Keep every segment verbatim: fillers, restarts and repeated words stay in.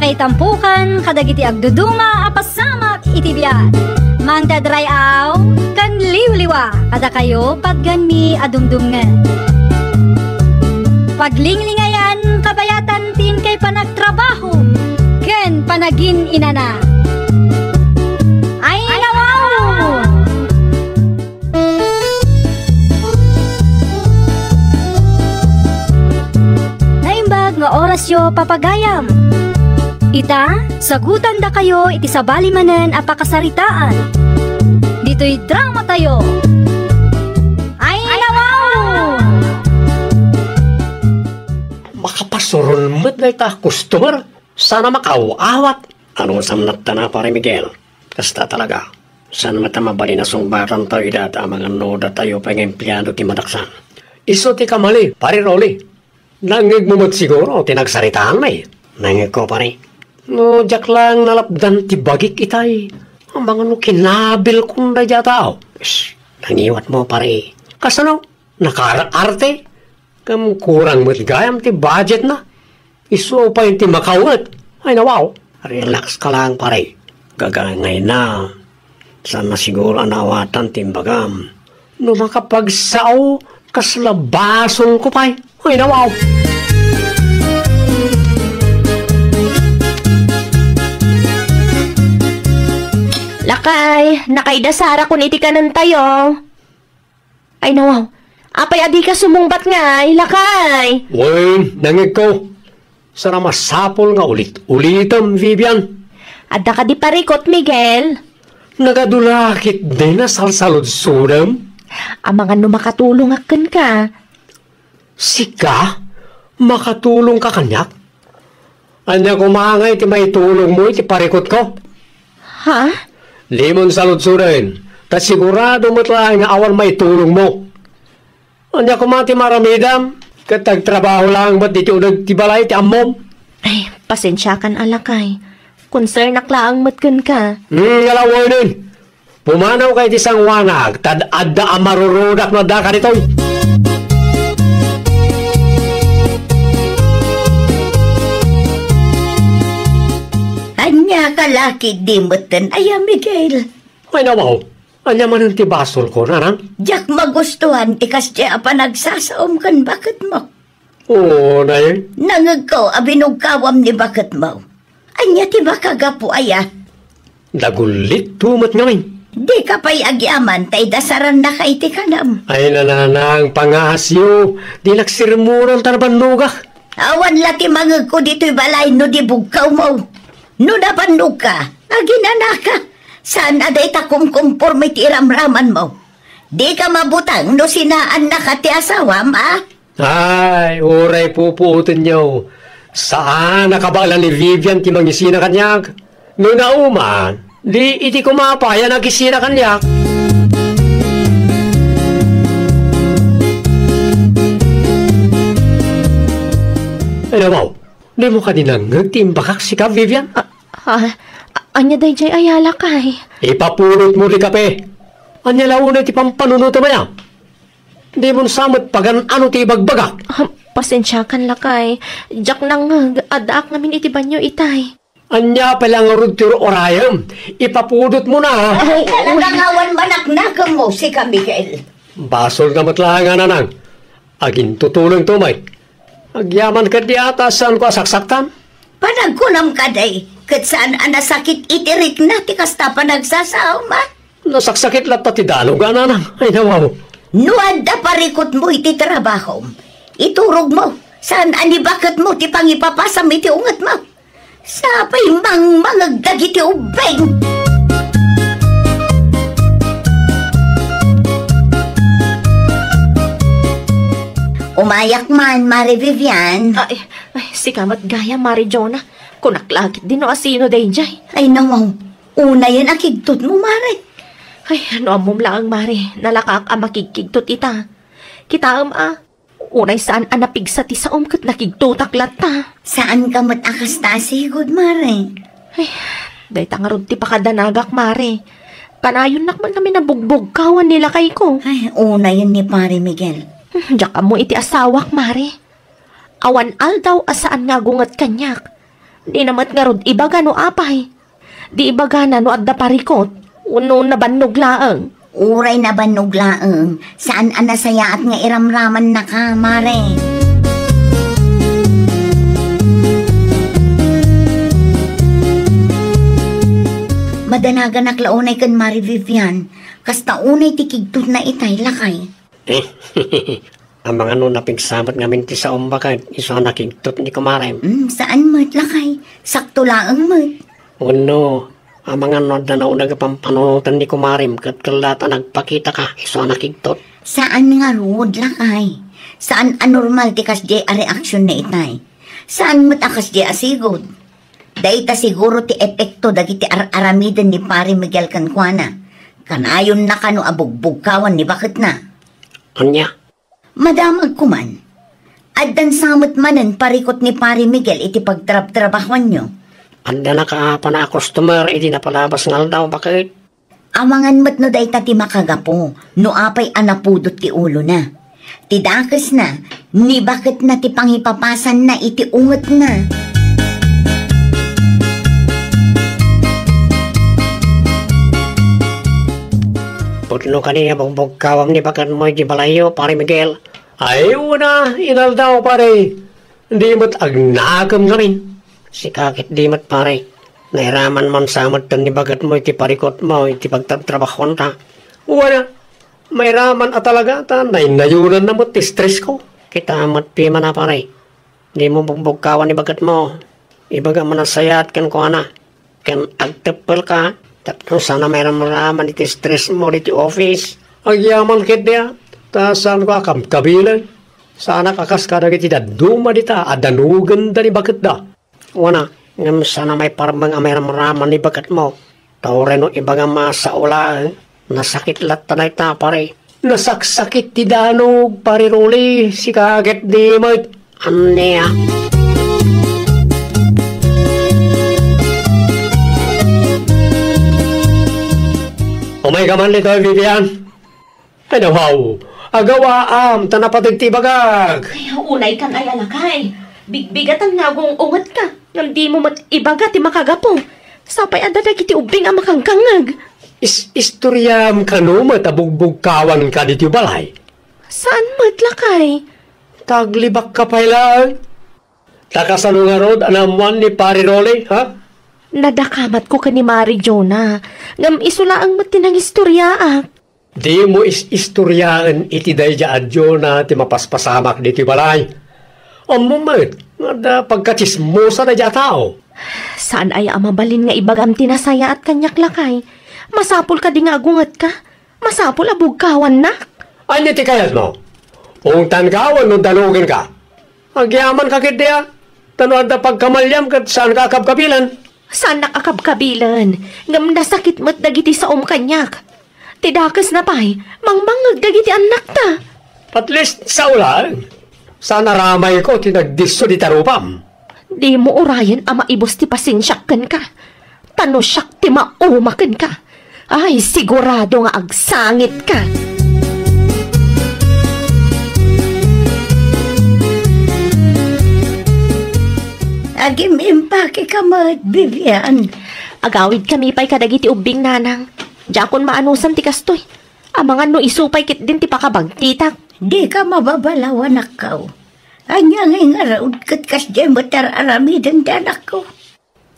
Ay tampukan kadagiti agduduma a pasamak iti biag. Mangted ray-aw ken liwliwa kadakayo patgenmi a dumdumngen. Paglinglingayan kabayatan ti inkay panagtrabaho ken panagin-inana. Ay, nawaw! Naimbag nga orasyo, papagayam. Ita, sagutandakayo iti sabali manen a pakasaritaan. Ditoy dramatayo. Ay, nawaw! Makapasuron met dayta a customer. Sana makaaw-awat. Anusam latta na, Pare Miguel. Kasta talaga. Saan met a mabalin a sungbatantayo ida ta amangan no datayo pay nga empleyado ti madaksan. Isu ti kamali, Pare Rolly. Nangngegmo met siguro ti nagsaritaanmi. Nangngegko, pare. No diak laeng nalapdan ti bagik itay, amangan no kinabilkon daydiay a tao. Shh, nangiwatmo, pare. Kasano? Nakaar-arte? Ngem kurang met gayam ti budgetna. Isu pay ti makaunget. Ay, nawaw. Relax ka lang, pare. Gagangayna. Sana siguro a naawatan ti imbagam. No makapagsao, kasla basolko pay. Ay, nawaw. Lakay, nakaida sarakon iti kanentayo. Ay, nawaw. Apay a dika sumungbat ngay, lakay? Wen, nangngegko. Saan a masapul nga ulit-ulitem, Vivian. Adda kadi parikut, Miguel? Nagadu la ketdin a salsaludsodem. Amangan no makatulongak kenka. Sika? Makatulongka kaniak? Ania koma ngay ti maitulongmo iti parikutko? Ha? Dimon saludsoden, ta sigurado met laeng nga awan maitulongmo. Ania koma ti maaramidam, ket agtrabaho laeng met ditoy uneg ti balay ti ammom? Ay, pasensiakan a lakay. Konsernak laeng met kenka. Hmm, nga lawanen. Pumanawka iti sangoanak, ta adda a marurudak no addaka ditoy. Ania ka la ketdi metten aya, Miguel? Ay, nawaw. Ania manen ti basolko, nanang? Diak magustuhan ti kasdiay a panagsasaom ken baketmo. Oo, nay. Nangngegko a binugkawam ni baketmo. Ania ti makagapu aya? Nagullitto met ngamin. Dika pay agyaman ta idasarannaka iti kanam. Ay, nanang, pangaasyo. Dinak sermonan ta nabannogak. Awan la ti mangegko ditoy balay no di bugkawmo. No nabannogka, aginanaka. Saan a dayta kumkumporme ti iramramanmo. Dika mabutang no sinaannaka ti asawam, a? Ay, uray pupuotenyo. Saan a kabaelan ni Vivian ti mangisina kaniak. No nauman, di iti koma pay a nagisina kaniak. Ay, nawaw, dimo kadi nangngeg ti imbagak sika, Vivian? Ah, ah, a-, ania daydiay aya, lakay? Ipapulotmo ti kape. Ania la unay ti pampanunotem aya? Dimon sa met pagan-ano ti ibagbagak. Ah, pasensiakan, lakay. Diak nangngeg, addaak ngamin iti banio itay. Ania pay la ngarud ti ur-urayem? Ipapudotmo na. Ay, talaga nga awan manaknakemmo, sika, Miguel. Basolna met laeng, nanang. Agintutulongto met. Agyaman ketdi a ta saanko a saksaktan. Panagkunam kadi, ket saan a nasakit iti rikna ti kasta a panagsasaom, a? Nasaksakit latta ti danog, a, nanang. Ay, nawaw. No adda parikutmo iti trabahom, iturogmo. Saan a ni baketmo ti pangipapasam iti ungetmo. Sapay mangmangeg dagiti ubbing. Umayak man, Mare Vivian. Ay, ay, sika met gayam, Mare Jonah. Kunak la ketdi no asino daydiay. Ay, nawaw. Unayen a kigtotmo, Mare. Ay, no ammom laeng, Mare, nalakaak a makigkigtot ita. Kitaem a, unay saan a napigsa ti saom ket nakigtotak latta. Saanka met a kasta a sigud, Mare. Ay, dayta ngarud ti pakadanagak, Mare. Kanayonnak met ngamin a bugbugkawan ni lakayko. Ay, unayen ni Pare Miguel. Hmm, diak ammo iti asawak, Mare. Awan aldaw a saan nga agunget kaniak. Dina met ngarud ibaga no apay. Di ibagana no adda parikot, wenno nabannog laeng. Uray nabannog laeng, saan a nasayaat nga iramramannaka, Mare. Madanaganak la unay ken Mare Vivian, kasta unay ti kigtotna itay, lakay. Amangan no napigsa met ngamin ti saom baket isu a nakigtot ni kumarem. Mm, saan met, lakay. Sakto laeng met. Wenno, amangan no adda nauneg a pampanunoten ni kumarem ket kellaat a nagpakitaka isu a nakigtot. Saan ngarud, lakay. Saan a normal ti kasdiay a reaksion na itay. Saan met a kasdiay a sigud. Dayta siguro ti epekto dagiti ar-aramiden ni Pare Miguel kenkuana. Kanayonna kano a bugbugkawan ni baketna. Ania? Madamag koman. Addan sa met manen parikot ni Pare Miguel iti pagtrabtrabahoanyo. Adda nakaapana a customer iti napalabas nga aldaw, baket. Amangan met no dayta ti makagapu, no apay a napudot ti ulona. Ti dakesna, ni baketna ti pangipapasanna iti ungetna. Pudno kadi a bugbugkawam ni baketmo iti balayyo, Pare Miguel. Ay, wen a, inaldaw, pare. Di met agnakem ngamin. Sika ket di met, pare. Nairaman man sa met ni baketmo iti parikotmo iti pagtrabtrabahuanta. Wen a, mairaman a talaga ta naynayonanna met ti stressko. Kita met piman a, pare. Dimo bugbugkawan ni baketmo. Ibagam a nasayaat kenkuana. Ken agteppelka, tapno saan a mairamraman iti stressmo ditoy office. Agyaman ketdi a, ta saanko a kabkabilen. Saanak a kas kadagiti dadduma dita a danogenda ni baketda. Wen a, ngem saan a maiparbeng a mairamraman ni baketmo. Ta uray no ibagam a sao laeng, nasakit latta dayta, pare. Nasaksakit ti danog, Pare Rolly, sika ket di met. Ania? Umayka man ditoy, Vivian. Ay, nawaw. Agawaam, ta napateg ti ibagak. Ay, unaykan aya, lakay. Bigbigatan nga agung-ungetka. Ngem dimo met ibaga ti makagapu. Sapay adda dagiti ubbing a makangkangngeg. Is-, istoriam kano met a bugbugkawanka ditoy balay? Saan met, lakay. Taglibakka pay laeng. Ta kasano ngarud a naammoan ni Pare Rolly, ha? Nadakamatko ken ni Mare Jonah, ngem isu laeng met ti nangistoriaak. Dimo is-istoriaen iti daydiay a Jonah ti mapaspasamak ditoy balay. Ammom met nga adda pagkatsismosa daydiay a tao. Saan aya a mabalin nga ibagam ti nasayaat kaniak, lakay? Masapul kadi nga agungetka? Masapul a bugkawannak? Ania ti kayatmo? Ungtanka wenno danogenka? Agyamanka ketdi a, ta no adda pagkamaliam ket saanka a kabkabilen. Saannak a kabkabilen, ngem nasakit met dagiti saom kaniak. Ti dakesna pay, mangmangngeg dagiti annakta. At least, sao laeng. Saan a ramayko ti nagdisso dita rupam. Dimo urayen a maibus ti pasensiak kenka. Ta no siak ti mauma kenka, ay, sigurado nga agsangitka. Agim-impakeka met, Vivian. Agawidkami pay kadagiti ubbing, nanang. Diakon maanusan ti kastoy. Amangan no isu pay ketdin ti pakabagtitak. Dika mababalaw, anakko. Ania ngay ngarud ket kasdiay met ar-aramiden ti anakko?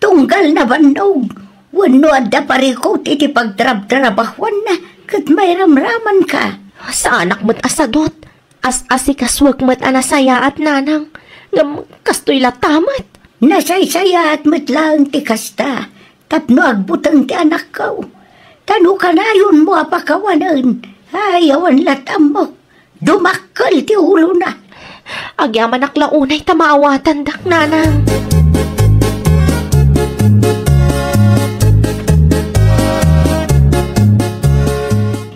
Tunggal nabannog, wenno adda parikot iti pagtrabtrabahuanna ket mairamramanka. Saanak met a sadut. As-asikasuek met a nasayaat, nanang. Ngem kastoy latta met. Nasaysayaat met laeng ti kasta tapno agbuteng ti anakko. Ta no kanayonmo a pakawanen, ay, awan latta ammok. Dumakkel ti ulona. Agyamanak la unay ta maawatandak, nanang.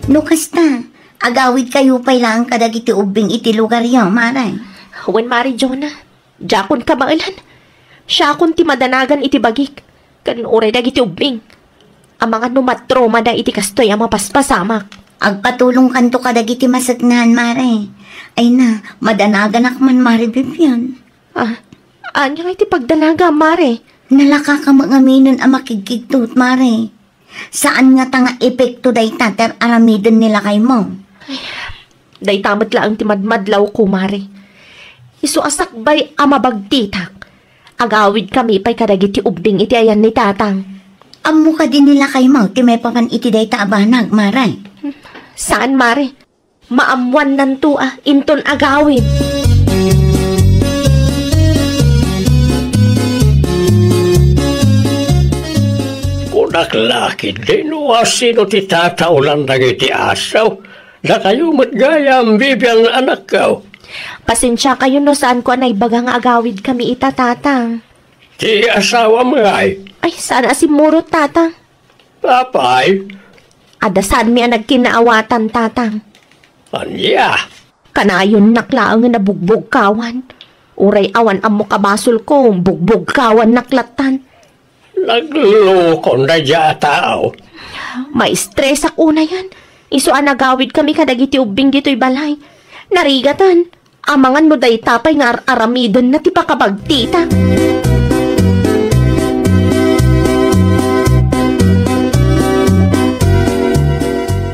No kasta, agawidkayo pay laeng kadagiti ubbing iti lugaryo, Mare. Wen, Mare Jonah. Diakon kabaelan. Siakon ti madanagan iti bagik, ken uray dagiti ubbing. Amangan no matromada iti kastoy a mapaspasamak. Agpatulongkanto kadagiti maseknan, Mare. Ay na, madanaganak man, Mare Vivian. Ah, ania ngay ti pagdanagam, Mare? Nalaka ka met ngaminen a makigkigtot, Mare. Saan ngata nga epekto dayta ti ar-aramiden ni lakaymo. Ay, dayta met laeng ti madmadlawko, Mare. Isu a sakbay a mabagtitak, agawidkami pay kadagiti ubbing iti ayan ni Tatang. Ammo kadi ni lakaymo ti maipapan iti dayta a banag, Mare? Saan, Mare. Maammuannanto a inton agawid. Kunak la ketdin no asino ti tataolan dagiti asaw. Dakayo met gayam, Vivian, anakko. Pasensiakayo no saanko a naibaga nga agawidkami ita, Tatang. Ti asawam ngay? Ay, saan a simmurot, Tatang. Apay? Adda saanmi a nagkinaawatan, Tatang. Ania? Kanayonnak laengen a bugbugkawan. Uray awan ammok a basolko, bugbugkawannak lattan. Naglukon daydiay a tao. Maistresak unayen. Isu a nagawidkami kadagiti ubbing ditoy balay. Narigatan. Amangan no dayta pay nga ar-aramidenna ti pakabagtita.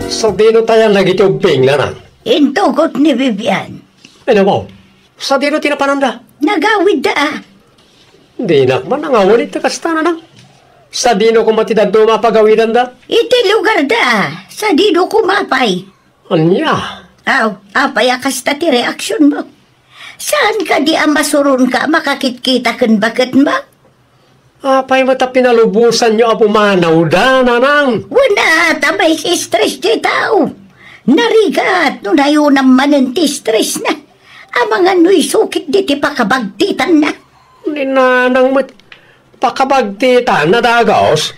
Sadino tayan dagiti ubbing, Nanang? Intugot ni Vivian. Ay, namo, sadino ti napananda? Nagawidda a. Dinak man nangawan iti kasta, Nanang. Sadino koma ti dadduma a pagawidanda? Iti lugarda a. Sadino koma pay? Ania? Aw, apay a kasta ti reaksionmo? Saan kadi a masuronka a makakitkita ken baketmo? Apay met a pinalubosanyo a pumanawda, Nanang? Wen a, ta maistress ti tao. Narigat no nayunam manen ti stressna. Amangan no isu ketdi ti pakabagtitanna. Ni Nanang met pakabagtitanna, dagus.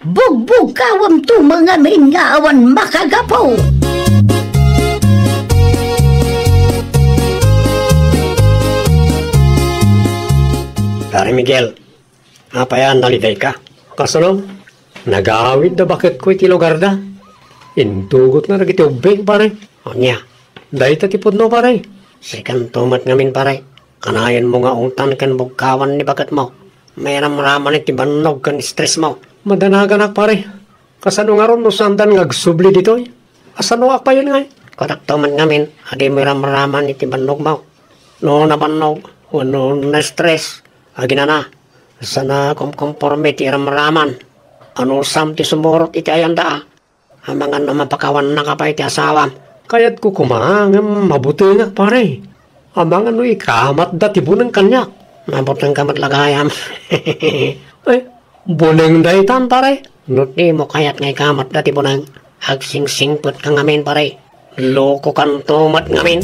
Bugbugkawamto ngamin nga awan makagapu. Pare Miguel, apay a nalidayka? Kasano? Nagawidda baketko iti lugarda. Intugotna dagiti ubbing, pare. Ania? Dayta ti pudno, pare. Sikanto met ngamin, pare. Kanayanmo nga ungtan ken bugkawan ni baketmo. Mairamraman iti bannog ken stressmo. Madanaganak, pare. Kasano ngarud no saandan nga agsubli ditoy? Asanoak payen ngay? Kudakto met ngamin a dimo iramraman iti bannogmo. No nabannog wenno na-stress, aginana, saan a kumkomporme ti iramraman. Anusam ti sumurot iti ayanda a. Amangan no mapakawannaka pay ti asawam. Kayatko koma ngem mabutengak, pare. Amangan no ikamatda ti buneng kaniak. Mabutengka met la gayam. Ay, buneng daytan, pare. No dimo kayat nga ikamatda ti buneng, agsingsingpetka ngamin, pare. Lokokanto met ngamin.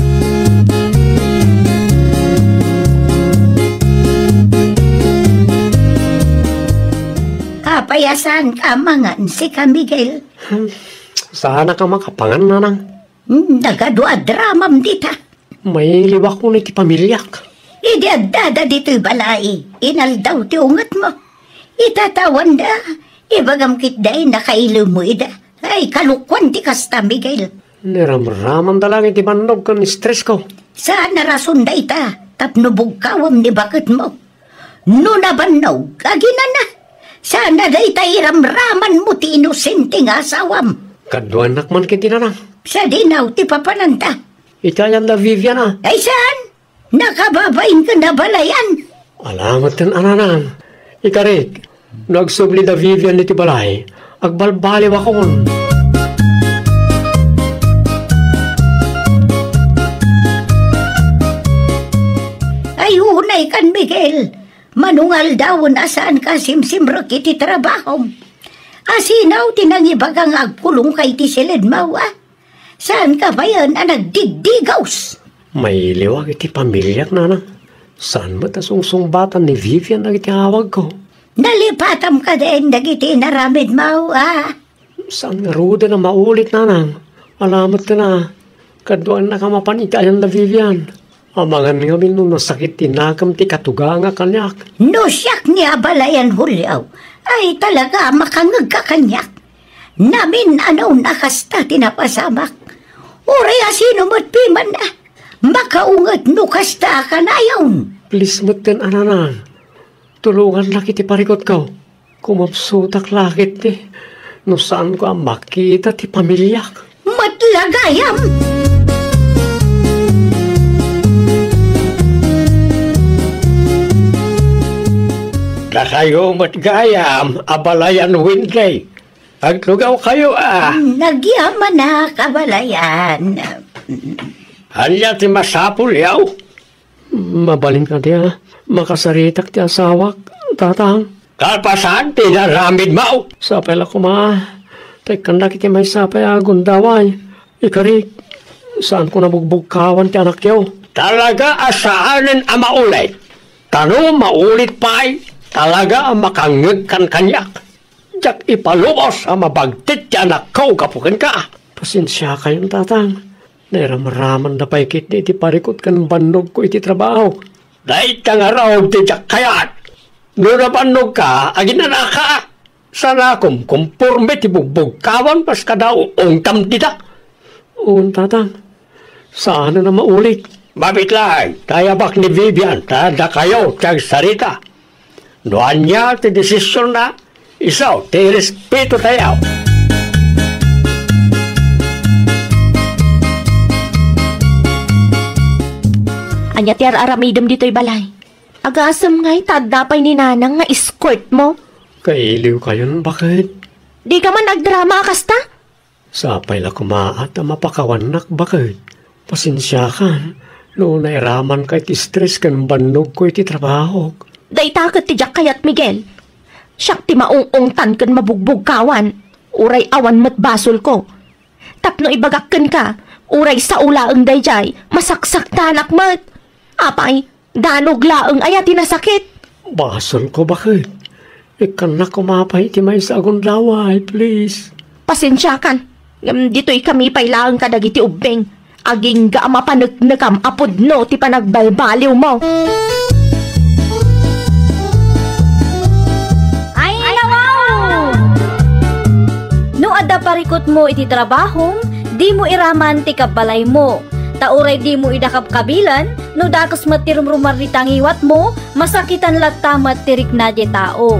Apay a saanka a mangan, sika, Miguel? Hmm, saanak a makapangan, Nanang. Hmm, nagadu a dramam dita. Mailiwakon iti pamiliak. Idi addada ditoy balay, inaldaw ti ungetmo. Itatawanda, ibagam ketdi a nakailem ida. Ay, kalokuan ti kasta, Miguel. Niramramanda laeng iti bannog ken stressko. Saan a rason dayta tapno bugkawam ni baketmo. No nabannog, aginana. Saan a dayta iramramanmo ti inosente nga asawam. Kaduanak man ket inana. Sadino ti papananta? Iti ayan da Vivian a. Ay saan? Nakababain ken abalayan. Ala metten a Nanang. Ikarik, no agsubli da Vivian iti balay, agbalbaliwakon. Ay, unaykan, Miguel. Mano nga aldawen a saanka a simsimrek iti trabahom. Asino ti nangibaga nga agkulongka iti siledmo, a? Saanka payen a nagdigdigaws? Mailiwak iti pamiliak, Nanang. Saan met a sungsungbatan ni Vivian dagiti awagko. Nalipatam kadi dagiti inaramidmo, a? Saan ngaruden a maulit, Nanang. Ala metten a, kaduannak a mapan iti ayan da Vivian. Amangan ngamin no nasakit ti nakem ti katugangak kaniak. No siak ni abalayan Julio, ay talaga a makangegka kaniak. Namin-anon a kasta ti napasamak. Uray asino met piman a makaunget no kasta a kanayon. Please metten a Nanang. Tulongannak iti parikutko. Kumapsutak la ketdi no saanko a makita ti pamiliak. Met la gayam! Dakayo met gayam a balayan, Wendy. Agtugawkayo a. Nagyamanak a balayan. Ania ti masapulyo? Mabalin kadi a makasaritak ti asawak, Tatang? Kalpasan ti inaramidmo? Sapay la koma, ta ikkannak iti maysa pay a gundaway. Ikarik, saanko a mabugbugkawan ti anakyo. Talaga a saanen a maulit. Ta no maulit pay, talaga a makangngegkan kaniak. Diak ipalubos a mabagtit ti anakko gapu kenka. Pasensiakayon, Tatang. Nairamramanda pay ketdi iti parikut ken bannogko iti trabaho. Dayta ngarud ti diak kayat. No nabannogka, aginanaka. Saan a kumkumporme ti bugbugkawan kas kada uungtam dita. Wen, Tatang. Saanen a maulit. Mabiit laeng, ta ayabak ni Vivian, ta dakayo ti agsarita. No ania ti desisionna, isu ti irespeto tayo. Ania ti ar-aramidem ditoy balay? Agasem ngay ta adda pay ni Nanang nga escort mo? Kailiwkayon, baket. Dika man agdrama a kasta? Sapay la koma a ta mapakawannak, baket. Pasensiakan no nairamanka iti stress ken bannogko iti trabahok. Dayta ket ti diak kayat, Miguel. Siak ti maung-ungtan ken mabugbugkawan. Uray awan met basolko. Tapno ibagak kenka, uray sao laeng daydiay, masaksaktanak met. Apay, danog laeng aya ti nasakit? Basolko, baket. Ikkannak koma pay iti maysa a gundaway, please. Pasensiakan. Ngem ditoy kami pay laeng kadagiti ubbing. Agingga a mapaneknekam a pudno ti panagbalbaliwmo. Ay, nawaw! No adda parikutmo iti trabahom, dimo iraman ti kabbalaymo. Ta uray dimo ida kabkabilan, no dakes met ti rumrumarri ta ngiwatmo, masakitan latta met ti rikna ti tao.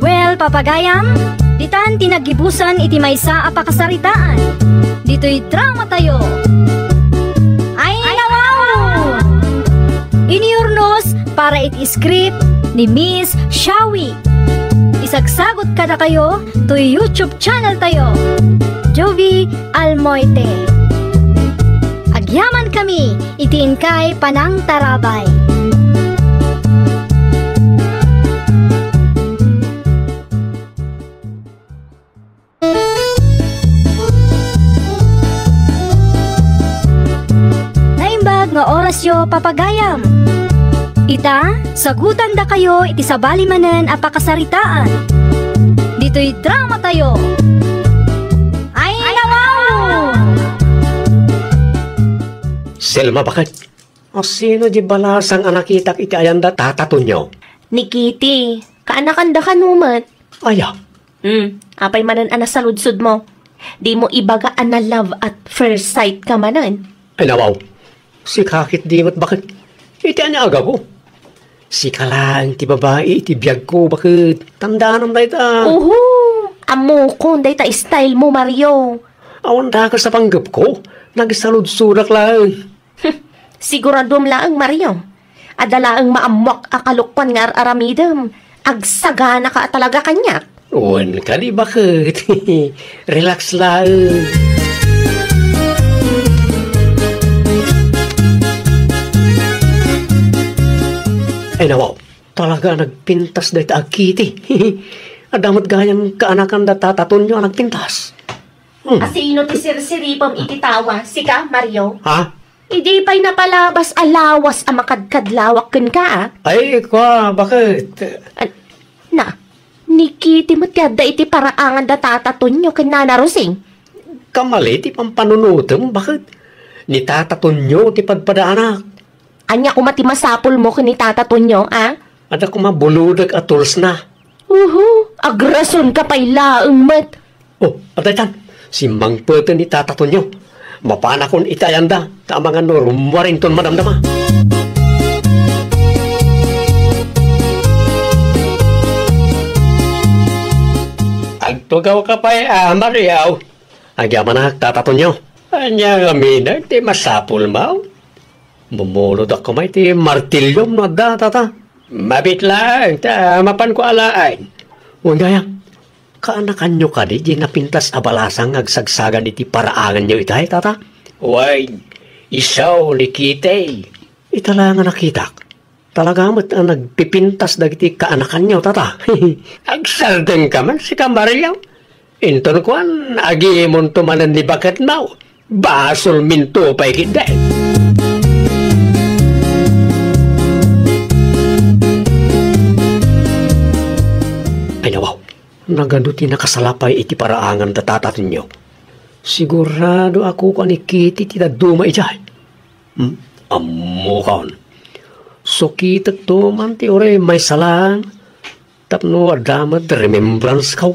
Well, papagayam, ditan ti naggibusan iti maysa a pakasaritaan. Ditoy drama tayo. Ay, nawaw! Inurnos para iti script ni Miss Shawi. Isagsagot kadakayo toy YouTube channel tayo, Jovi Almoite. Agyaman kami iti inkay panangtarabay. Naimbag nga orasyo, papagayam. Ita, sagutandakayo iti sabali manen a pakasaritaan. Ditoy drama tayo. Ay, nawaw! Selma, baket. Asino di balasang a nakitak iti ayanda, Tata Tonyo? Ni Kitty. Kaanakanda kano met? Aya. Hmm, apay manen a nasaludsodmo? Dimo ibaga a na-love at first sight ka manen? Ay, nawaw. Sika ketdi met, baket. Iti ania a gapu? Sika laeng ti babai iti biagko, baket. Tandaanam dayta. Uhu, ammokon dayta style mo, Mario. Awan dakes a panggepko. Nagsaludsodak laeng. Siguradom laeng, Mario. Adda laeng maammoak a kalokuan nga ar-aramidem. Agsaganaka talaga kaniak. Wen kadi, baket. Relax laeng. Ay, nawaw. Talaga nagpintas dayta a Kitty. Adda met gayam kaanakanda, Tata Tonyo, a nagpintas. Hmm. Asino ti sirsiripem iti tawa? Sika, Mario? Ha? Idi pay napalabas a lawas a makadkadlawak kenka, a? Ay, kua, baket? An-, na, ni Kitty met ti adda iti paraangan da Tata Tonyo ken Nana Rosing. Kamali ti pampanunotem, baket? Ni Tata Tonyo ti padpadaanak. Ania koma ti masapulmo ken ni Tata Tonyo, a? Adda koma bulodek a toolsna. Uhu, agrason ka pay laeng met. Oh, adda itan. Simmangpeten ni Tata Tonyo. Mapanakon iti ayanda, ta amangan no rummuar inton madamdama. Tugawka pay, a, Mario. Agyamanak, Tata Tonio. Ania ngamin ti masapulmo? Mumulodakon koma iti martiliom no adda, Tata. Mabiit laeng ta mapanko alaen. Wen gayam, kaanakanyo kadi diay napintas a balasang nga agsagsagan iti paraanganyo itay, Tata? Wen, isu ni Kitty. Ita la nga nakitak. Talaga met a nagpipintas dagiti kaanakanyo, Tata. Agsardengka man, sika, Mario. Inton kuan, agimonto manen ni baketmo. Basolminto pay ketdi. Ay, nawaw. Nagadu ti nakasalapay iti paraangan da Tata Tonio. Sigurado a kua ni Kitty ti dadduma idiay. Hmm? Ammokon. Sukitekto man ti uray maysa laeng tapno adda met remembrance ko.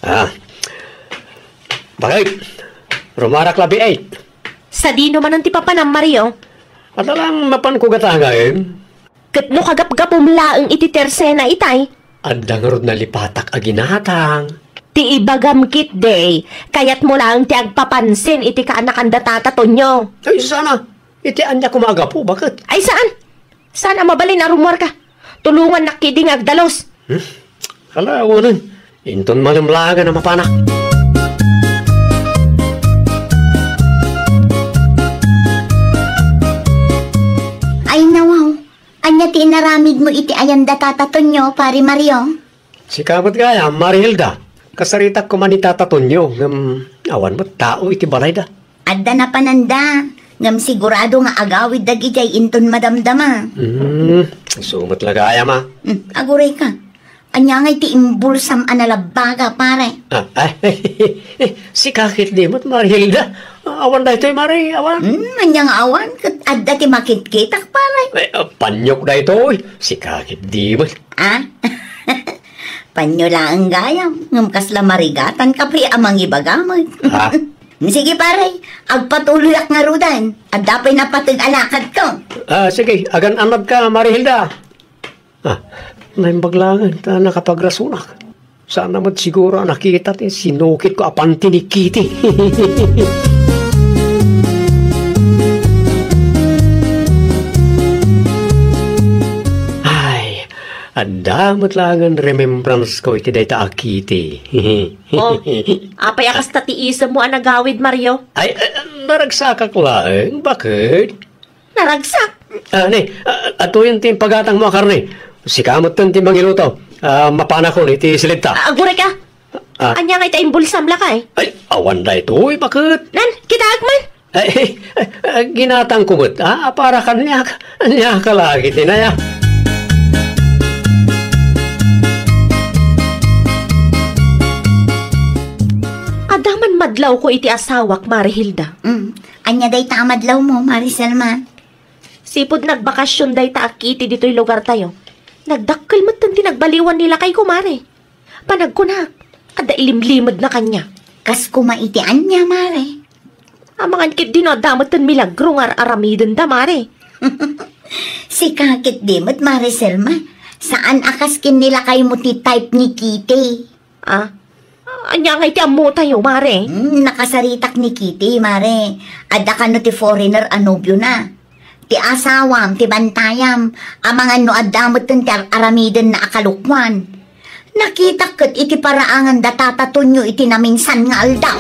Ah. Bakit? Rumarak labi eight. Sadino manen ti papanam, Mario? Adda lang mapanko gatangaen. Ket no kagapgapum laeng iti tersena itay? Adda ngarud nalipatak a ginatang. Ti ibagam ketdi, kayatmo laeng ti agpapansin iti kaanakanda Tata Tonio. Ay, sana. Iti ania koma a gapu, baket? Ay, saan? Saan a mabalin a rummuarka? Tulongannak ketdi nga agdalus. Hmm? Ala, awanen. Inton malem laeng a mapanak. Ay, nawaw. Ania ti inaramidmo iti ayanda Tata Tonio, Pari Mario? Sika met gayam, Mari Hilda. Kasaritak koma ni Tata Tonio, ngem awan met tao iti balayda. Adda napananda, ngem sigurado nga agawid dagidiay inton madamdama. Hmm, isu met la gayam a. Hmm, agurayka. Ania ngay ti imbulsam a nalabbaga, pare? Ah, ay, sika ketdi met, Mari Hilda. Awan daytoy, Mari, awan. Hmm, ania nga awan? Ket adda ti makitkitak, pare. Ay, ah, paniok daytoy. Sika ketdi met. Ah? Panio laeng gayam, ngem kasla marigatanka pay a mangibaga met. Ah? Sige, pare, agpatuloyak ngaruden. Adda pay napateg a lakadko. Ah, sige, agan-anadka, Mari Hilda. Ah, naimbag laeng ta nakapagrasunak. Saan a met siguro a nakita ti sinukitko a panti ni Kitty. Ay, adda met laengen remembrance ko iti dayta a Kitty. Oh, apay a kasta ti isemmo a nagawid, Mario? Ay, eh, naragsakak laeng. Bakit? Naragsak. Ah, ne, ah, atuyen ti impagatangmo a karne. Sika metten ti mangiluto. Ah, mapanakon iti silidta. Ah, agurayka. Ah. Ania nga ita imbulsam lakay? Ay, awan daytoy, baket? Nan, kitaek man. Ay, ay, ay, ginatangko met, ah, para kaniak. Ania ka lagi ti naya? Adda man madlawko iti asawak, Mari Hilda. Mm. Ania dayta a madlawmo, Mari Selma? Sipud nagbakasyon dayta a Kitty ditoy lugartayo, nagdakkel metten ti nagbaliwan ni lakayko, Mare. Panagkunak, adda ilimlimedna kaniak. Kas koma iti ania, Mare? Amangan ketdi no adda metten milagro nga ar-aramidenda, Mare. Sika ketdi met, Mare Selma. Saan a kas ken ni lakaymo ti type ni Kitty. Ah? Ania ngay ti ammotayo, Mare? Hmm, nakasaritak ni Kitty, Mare. Adda kano ti foreigner a nobiona. Ti asawam, ti bantayam, amangan no adda metten ti ar-aramidenna a kalokuan. Nakitak ket iti paraangan da Tata Tonio iti naminsan nga aldaw.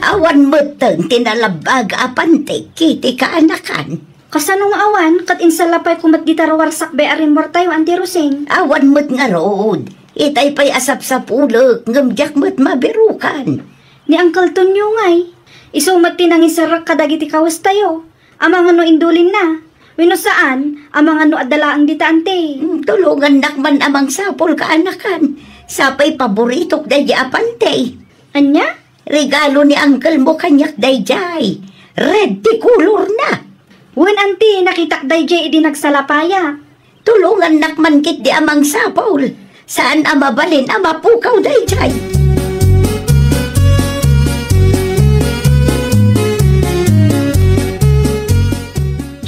Awan metten ti nalabbag a pantek iti kaanakan. Kasano nga awan, ket insalapayko met dita ruar sakbay a rimmuartayo, Auntie Rosing? Awan met ngarud. Itay pay a sapsapulek, ngem diak met mabirukan. Ni Uncle Tonio ngay, isu met ti nangiserrek kadagiti kawestayo. Amangan no indulinna. Wenno saan, amangan no adda laeng dita, Auntie. Hmm, tulongannak man a mangsapul, kaanakan. Sapay paboritok daydi a panti. Ania? Regalo ni uncle mo kaniak daydiay. Red ti kolorna. Wen, Auntie, nakitak daydiay idi nagsalapayak. Tulongannak man ketdi a mangsapul. Saan a mabalin a mapukaw daydiay.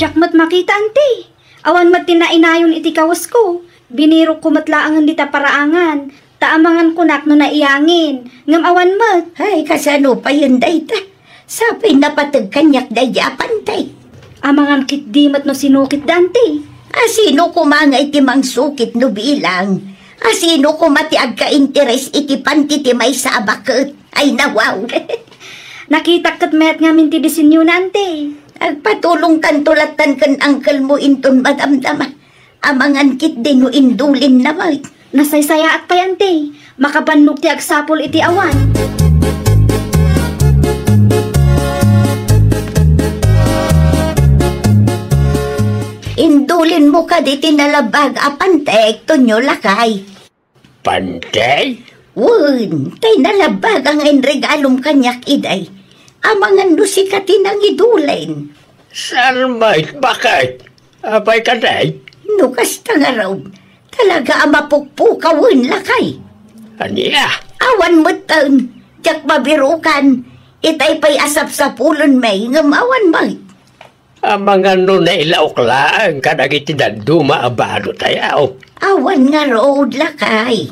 Diak met makita, anti. Awan met ti nainayon iti kawesko. Binirokko met laengen dita paraangan, ta amangan kunak no naiyangin, ngem awan met. Ay, kasano payen dayta? Sapay napateg kaniak daydi a pantay. Amangan ketdi met no sinukitda, anti. A sino koma nga iti mangsukit no bilang? A sino koma ti agkainteres iti panti ti maysa a baket? Ay, nawaw. Nakitak ket mayat ngamin ti disenyona, anti. Agpatulongkanto lattan ken angkelmo inton madamdama. Amangan ketdi no indulinna met. Nasaysayaat pay, anti. Makabannog ti agsapul iti awan. Indulinmo kadi ti nalabbaga a pantek, Tonyo, lakay. Pantay? Wen, tay nalabbaga nga inregalom kaniak idiay. Amangan no sika ti nangidulin. Saan met, baket? Apay kadi? No kasta ngarud, talaga a mapukpukawen, lakay. Ania? Awan metten, diak mabirukan, itay pay a sapsapulenmi, ngem awan met. Amangan no nailaok laeng kadagiti dadduma a badotayo. Awan ngarud, lakay.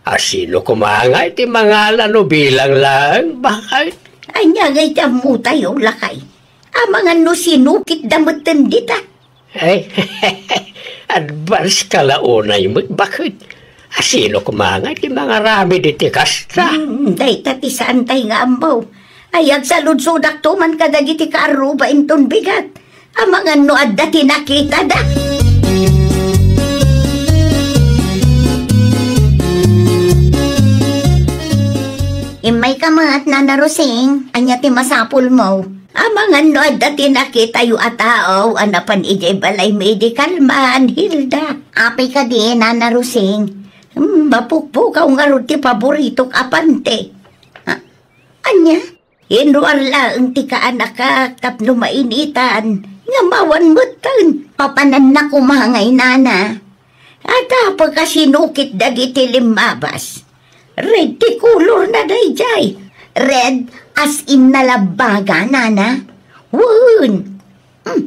A sino koma nga iti mangala no bilang laeng, baket? Ania nga iti ammotayo, lakay? Amangan no sinukitda metten dita. Ay, advance ka la unay met, baket. A sino koma nga iti mangaramid iti kasta? Hmm, dayta ti saantay nga ammo. Ay, agsaludsodakto man kadagiti kaarruba inton bigat. Amangan no adda ti nakitada. Immayka met, Nana Rosing. Ania ti masapulmo? Amangan no adda ti nakitayo a tao a napan idiay balaymi idi kalman, Hilda. Apay kadi, Nana Rosing? Hmm, mapukpukaw ngarud ti paboritok a panti. Ah, ania? Inruar laeng ti kaanakak tapno mainitan, ngem awan metten. Papananna koma ngay, nana. Adda pay a sinukit dagiti limmabas. Red ti kolorna daydiay. Red as in nalabbaga, nana. Wen. Hmm.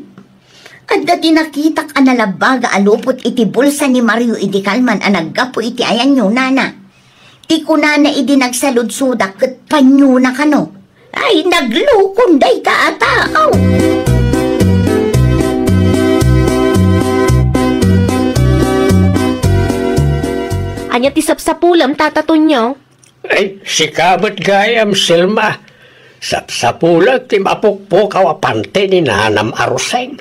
Adda ti nakitak a nalabbaga a lupot iti bulsa ni Mario idi kalman a naggapu iti ayanyo, nana. Ti kunana idi nagsaludsodak ket panyona kano. Ay, naglukon dayta a tao! Ania ti sapsapulem, Tata Tonyo? Ay, sika met gayam, Selma. Sapsapulek ti mapukpukaw a panti ni nanam a Roseng.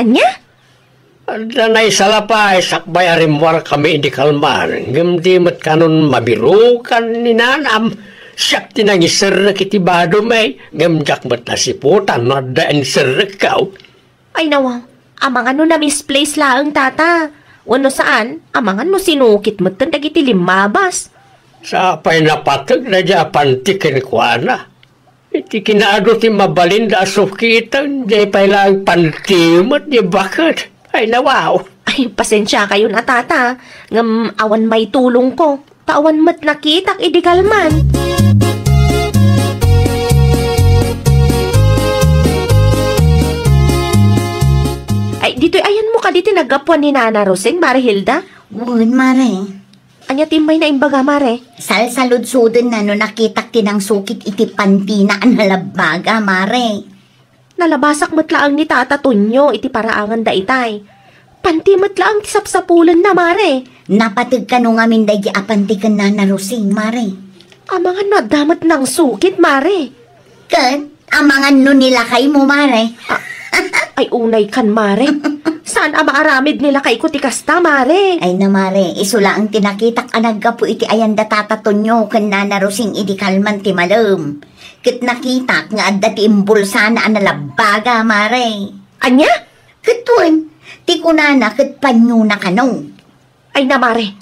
Ania? Adda naisalapay sakbay a rimmuarkami idi kalman, ngem di met kanon mabirukan ni nanam. Siak ti nangiserrek iti badom, eh, ngem diak met nasiputan no adda inserrekko. Ay, nawaw, amangan no na-misplace laeng, tata. Wenno saan, amangan no sinukit metten dagiti limmabas. Sapay napateg daydiay a panti kenkuana. Iti kinaadu ti mabalinda a sukiten, diay pay laeng panti met diay baket. Ay, nawaw. Ay, pasensiakayon a, tata, ngem awan maitulongko, ta awan met nakitak idi kalman. Ay, ditoy ayanmo kadi ti naggapuan ni Nana Roseng, Mare Hilda? Wen, Mare. Ania ti immayna imbaga, Mare? Salsaludsodenna no nakitak ti nangsukit iti pantina a nalabbaga, Mare. Nalabasak met laeng ni Tata Tonyo iti paraangan daytay. Panti met laeng ti sapsapulenna, Mare. Napateg kano ngamin daydi a panti ken Nana Rosing, Mare? Amangan no adda met nangsukit, Mare. Ken amangan no ni lakaymo, Mare? Ah, ay, unay kan, Mare. Saan a maaramid ni lakayko ti kasta, Mare? Ay na, Mare, isu laeng ti nakitak a naggapu iti ayanda Tata Tonyo ken Nana Rosing idi kalman ti malem. Ket nakitak nga adda ti imbulsana a nalabbaga, Mare. Ania? Ket wen, ti kunana ket panyona kano. Ay na, Mare.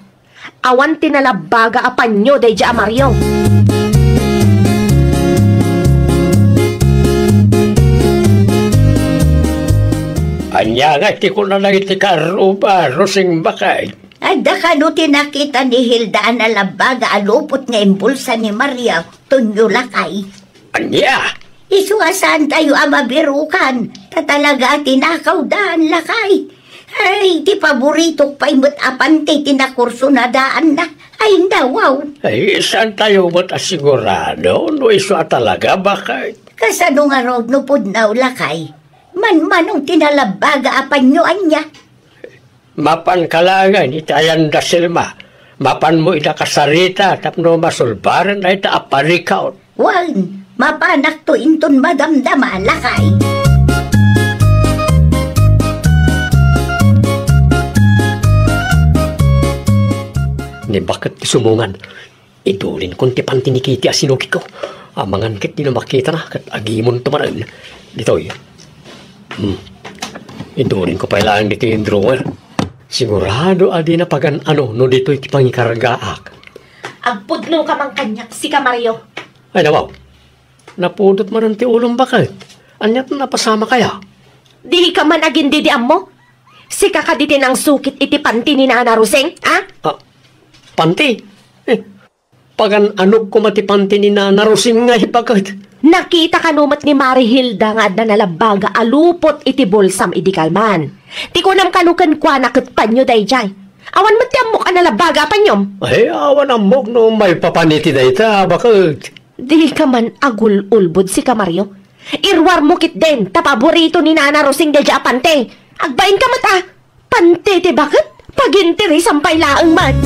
Awan ti nalabbaga a panyo daydiay a Mario. Ania ngay ti kunana iti kaarruba, Rosing Bakay? Adda kano ti nakita ni Hilda a nalabbaga a lupot nga imbulsa ni Mario, Tonyo lakay? Ania? Isu a saantayo a mabirukan, ta talaga a tinakawdan, lakay. Ay, ti paboritok pay met a panti ti nakurso na daanna. Ay, nawaw. Ay, saantayo met a sigurado no isu a talaga, bakit? Kasano ngarud no pudno, lakay? Manmanong ti nalabbaga a panyo ania? Mapanka laengen iti ayanda, Selma. Mapanmo ida kasarita tapno masulbaren dayta a parikaut. Wen, mapanakto inton madamdama, lakay. Ni bakit ti sumungan? Idulinkon ti panti ni Kitty a sinukitko. Amangan ket dina makitana ket agimonto manen. Ditoy. Hmm. Idulinko pay laeng ditoy drawer. Sigurado a dina pagan-ano no ditoy ti pangikargaak. Agpudnoka man kaniak, sika, Mario. Ay, nawaw. Napudot manen ti ulom, bakit? Ania ti napasamak aya? Dika man agin-didiammo? Sika kadi ti nangsukit iti panti ni Nana Rosing, a? Ah, panti? Eh, pagan-anok koma ti panti ni Nana Rosing nga ipaket. Nakita kano met ni Mari Hilda nga adda nalabbaga a lupot iti bulsam idi kalman. Ti kunam kano kenkuana ket panyo daydiay. Awan met ti ammok a nalabbaga a panyom. Ay, awan ammok no maipapan iti dayta, baket. Dika man agul-ulbod, sika, Mario. Iruarmo ketdin ta paborito ni Nana Rosing daydiay a panti. Agbainka met a. Panti ti baket, pagintirisam pay laeng met.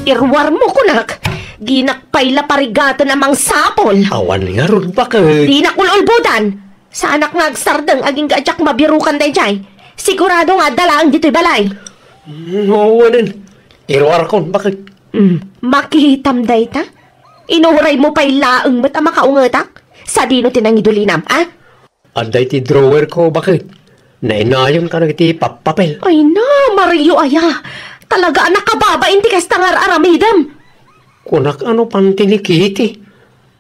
Iruarmo kunak, dinak pay la parigaten a mangsapul. Awan ngarud, baket. Dinak ul-ulbodan. Saanak nga agsardeng agingga a diak mabirukan daydiay. Sigurado nga adda laeng ditoy balay. Mm, awanen. Iruarkon, baket. Mm, makitam dayta? Inuraymo pay laeng met a makaungetak? Sadino ti nangidulinam, a? Adda iti drawerko, baket. Nainayon kadagiti pappapel. Ay na, Mario aya. Talaga a nakababain ti kasta nga ar-aramidem. Kunak a no panti ni Kitty.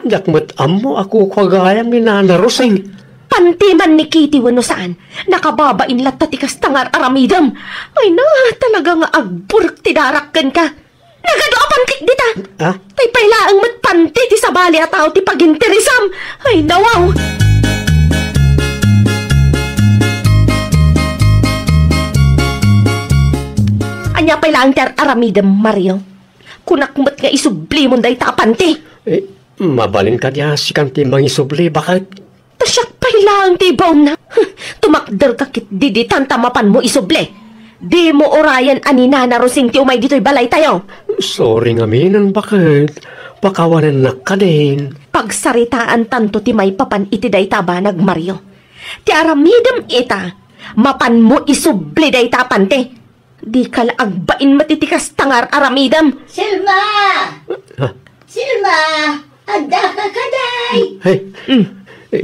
Diak met ammo a kukua gayam ni Nana Rosing. Panti man ni Kitty wenno saan, nakababain latta ti kasta nga ar-aramidem. Ay na, talaga nga agburek ti darak kenka. Nagadu a pantik dita. Ah? Tay pay laeng met panti ti sabali a tao ti pagintirisam. Ay, nawaw. Ania pay laeng ti ar-aramidem, Mario? Kunak met nga isublimon dayta a panti. Eh, mabalin kadi a sikan ti mangisubli, baket? Ta siak pay laeng ti ibaonna. Huh, tumakderka ketdi ditan ta mapanmo isubli. Dimo urayen a ni Nana Rosing ti umay ditoy balaytayo. Sorry ngamin, baket. Pakawanennak kadin. Pagsaritaantanto ti maipapan iti dayta a banag, Mario. Ti aramidem ita, mapanmo isubli dayta a panti. Dika la agbain met iti kasta nga ar-aramidem. Selma! Ah. Selma! Addaka kadi? Hey. Mm.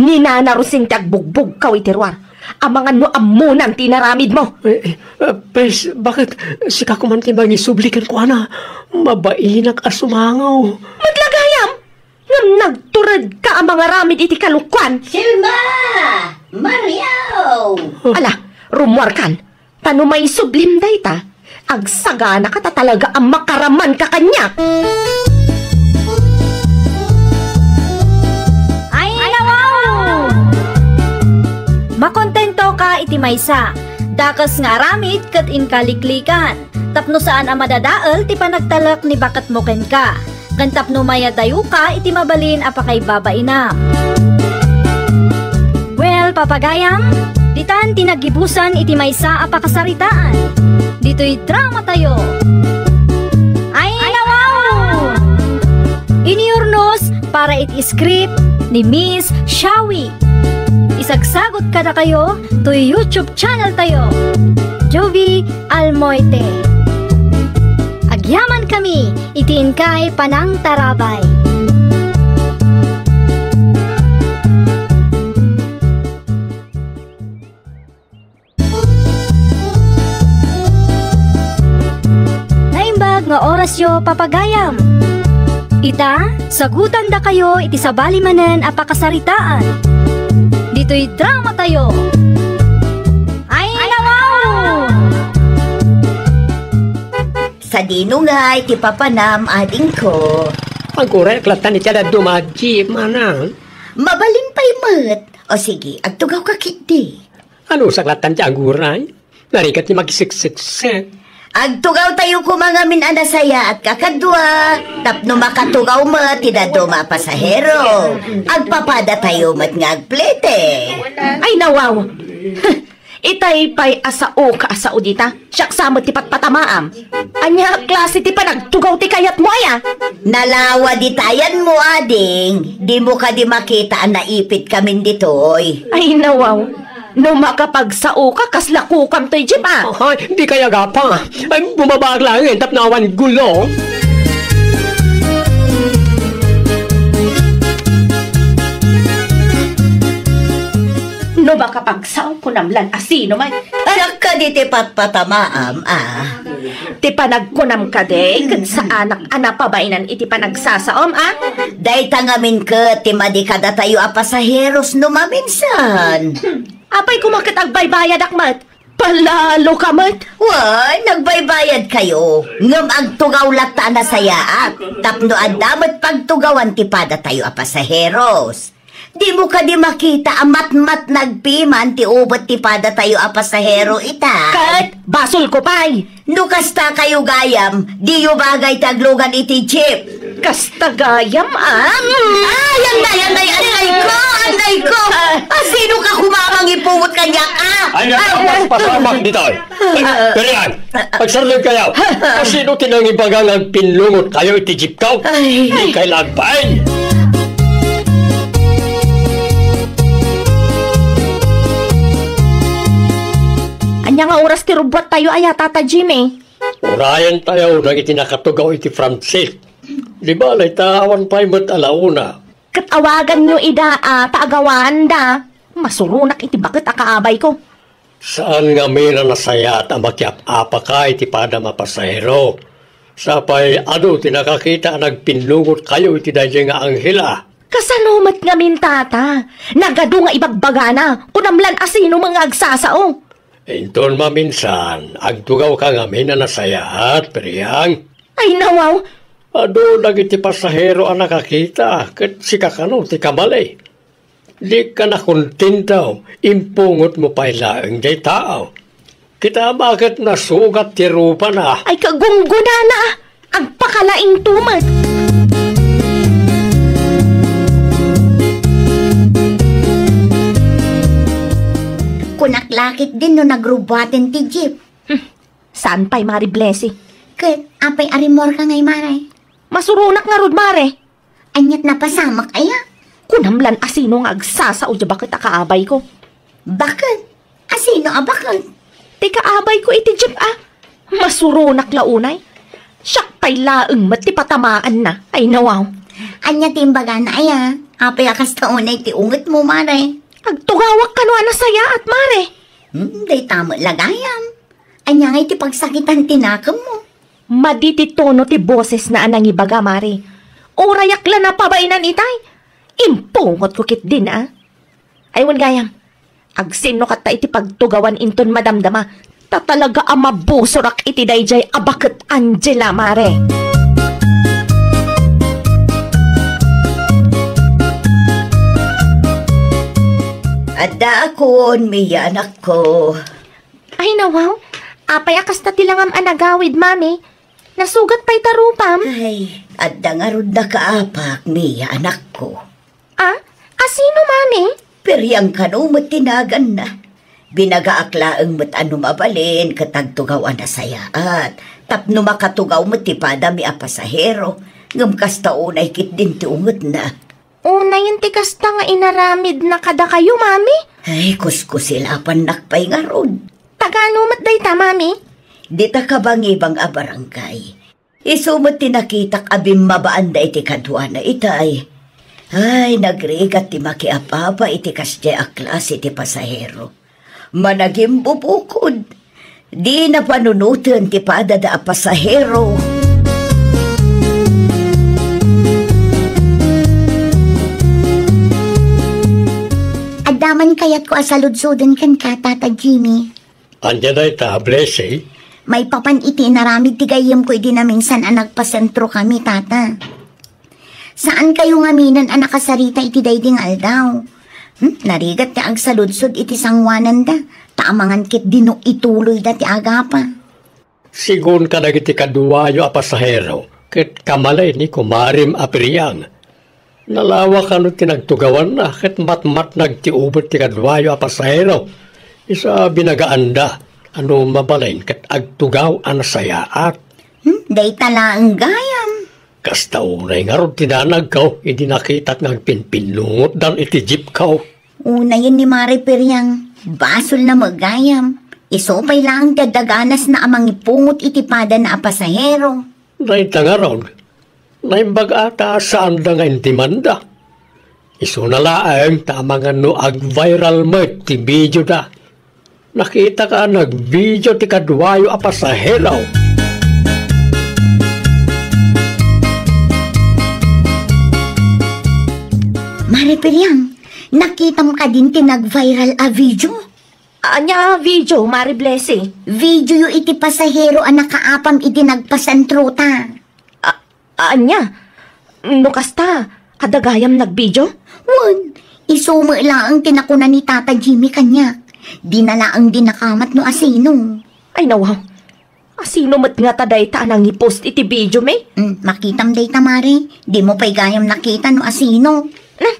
Ni Nana Rosing ti agbugbugkaw iti ruar. Amangan no ammonan ti inaramidmo. Eh, eh, ah, pes, baket sika koma ti mangisubli kenkuana? Mabainak a sumangaw. Met la gayam! Ngem nagturedka a mangaramid iti kalokuan. Selma! Mario! Ala, rummuarkan. Ta no maisublim dayta, agsaganaka ta talaga a makaramanka kaniak. Ay, nawaw! Makontentoka iti maysa. Dakes nga aramid ket inkaliklikan. Tapno saan a madadael ti panagtalek ni baketmo kenka, ken tapno mayadayoka iti mabalin a pakaibabainam. Well, papagayam, ditan ti naggibusan iti maysa a pakasaritaan. Ditoy dramatayo. Ay, nawaw! Iniurnos para iti script ni Miss Shawi. Isagsagot kadakayo toy YouTube channel tayo, Jovie Almoite. Agyaman kami iti inkay panangtarabay. Naimbag nga orasyo, papagayam. Ita, sagutandakayo iti sabali manen a pakasaritaan. Ditoy dramatayo. Ay, nawaw! Sadino ngay ti papanam, adingko? Agguray, ak lattan iti dadduma a jeep, manang. Mabalin pay met. O sige, agtugawka ketdi. Anusak lattan ti agguray? Narigat ti makiseksiksek. Agtugawtayo koma ngamin a nasayaat a kadua, tapno makatugaw met ti dadduma a pasahero. Agpapadatayo met nga agplete. Ay, nawaw. Itay pay a saoka a sao dita. Siak sa met ti patpatamaam. Ania a klase ti panagtugaw ti kayatmo, aya? Nalawa ditayanmo, ading. Dimo kadi makita a naipitkamin ditoy? Ay, nawaw. No makapagsaoka, kasla kukam toy jeep, a. Ay, di kaya gapa. Ay, bumabaak laeng tapno awan gulo. No makapagsao, kunam lan a sino man. Siak kadi ti patpatamaam, a. Ti panagkunam kadi, ket saanak a napabaenan iti panagsasaom, a. Dayta ngamin ket ti madi kadatayo a pasaheros no maminsan. Apay koma ket agbaybayadak met? Palaloka met? Wen, nagbaybayadkayo. Ngem agtugaw latta a nasayaat. Tapno adda met pagtugawan ti padatayo a pasaheros. Dimo kadi makita a matmatnag piman ti ubet ti padatayo a pasahero ita? Ket basolko pay. No kasta kayo gayam, diyo bagay ti aglugan iti jeep. Kasta gayam, a? Ay, anday, anday, anday ko, anday ko. A, sino ka koma a mangipungot kaniak, a? Ay, nga, mas pasamak ditoy. Ay, Perian, agsardengkayo. A, sino ti nangibaga nga agpinlungotkayo iti jeepko? Ay. Di kay lagbay. Ania nga oras ti rubbuattayo aya, Tata Jimmy? Urayentayo dagiti nakatugaw iti Francis. Di bale ta awan pay met a la una. Ket awaganyo ida, a, ta agawaanda. Masuronak iti baket a kaabayko. Saan ngamin a nasayaat a makiap-apaka iti padam a pasahero. Sapay adu ti nakakita a nagpinlungotkayo iti daydiay nga anghel, a. Kasano met ngamin, Tata? Nagadu nga ibagbagana, kunam lan a sino met nga agsasao. Inton maminsan, agtugawka ngamin a nasayaat, Periang. Ay, nawaw! Adu dagiti pasahero a nakakita, ket sika kano ti kamali. Dika nakontento, impungotmo pay laeng diay tao. Kita, baket nasugat ti rupana. Ay, kagunggonana! Agpakalaingto met. Kunak la ketdin no nagrubbuaten ti jeep. Hmm. Saan pay, Mari Blessy? Ket, apay a rimmuarka ngay, Mare? Masuronak ngarud, Mare. Aniat napasamak aya? Kunam lan a sino nga agsasao diay baket a kaabayko. Baket? A sino a baket? Ti kaabayko iti jeep, a. Masuronak la unay. Siak pay laeng met ti patamaanna. Ay, nawaw. Ania ti imbagana aya? Apay a kasta unay ti ungetmo, Mare? Agtugawak kano a nasayaat, Mare. Hmm, dayta met la gayam. Ania ngay ti pagsakitan ti nakemmo? Madi ti tono ti bosesna a nangibaga, Mare. Urayak la napabaenan itay. Impungotko ketdin, a. Ay, wen gayam. Agsinno katta iti pagtugawan inton madamdama. Ta talaga a mabusorak iti daydiay a baket Angela, Mare. Addaakon, Mia, anakko. Ay, nawaw. Apay a kasta ti langam a nagawid, Mami? Nasugat pay ta rupam? Ay, adda ngarud nakaapak, Mia, anakko. A? A sino, Mami? Periang kano met ti naganna. Binagaak laeng met a no mabalin ket agtugaw a nasayaat. Tapno makatugaw met ti padami a pasahero. Ngem kasta unay ketdin ti ungetna. Unayen ti kasta nga inaramidna kadakayo, Mami? Ay, kuskusilapannak pay ngarud. Tagano met dayta, Mami? Dita kabangibang a barangay. Isu met ti nakitak a bimmabaanda iti kaduana itay. Ay, nagrigat ti makiapapa iti kasdiay a klase ti pasahero. Managimbubukod. Dina panunoten ti padada a pasahero. Adda man kayatko a saludsoden kenka, Tata Jimmy. Ania dayta, Blessy? Maipapan iti inaramid ti gayyemko idi naminsan a nagpasentrokami, Tata. Saankayo ngaminen a nakasarita iti daydi nga aldaw. Hmm, narigat ti agsaludsod iti sangoananda, ta amangan ketdi no ituloyda ti agapa. Sigun kadagiti kaduayo a pasahero, ket kamali ni kumarem a Periang. Nalawa kano ti nagtugawanna, ket matmatnag ti ubet ti kaduayo a pasahero. Isu a binagaanda, a no mabalin ket agtugaw a nasayaat. Hmm, dayta laeng gayam. Kasta unay ngarud ti danagko, idi nakitak nga agpinpinnungotdan iti jeepko. Unayen ni Mare Periang, basolna met gayam. Isu pay laeng ti adda ganasna a mangipungot iti padana a pasahero. Dayta ngarud, naimbag a ta saanda nga indimanda. Isuna laeng ta amangan no ag-viral met ti videoda. Nakitak a nag-video ti kaduayo a pasahero. Mare Periang, nakitam kadin ti nag-viral a video? Ania a video, Mare Blessy? Videoyo iti pasahero a nakaapam idi nagpasentrota. A-, ania? No kasta, adda gayam nagvideo? Wen, isu met laeng ti nakuna ni Tata Jimmy kaniak. Dina laeng dinakamat no asino. Ay, nawaw. Asino met ngata dayta a nangipost iti video, mi? Mm, makitam dayta, Mare. Dimo pay gayam nakita no asino. Na,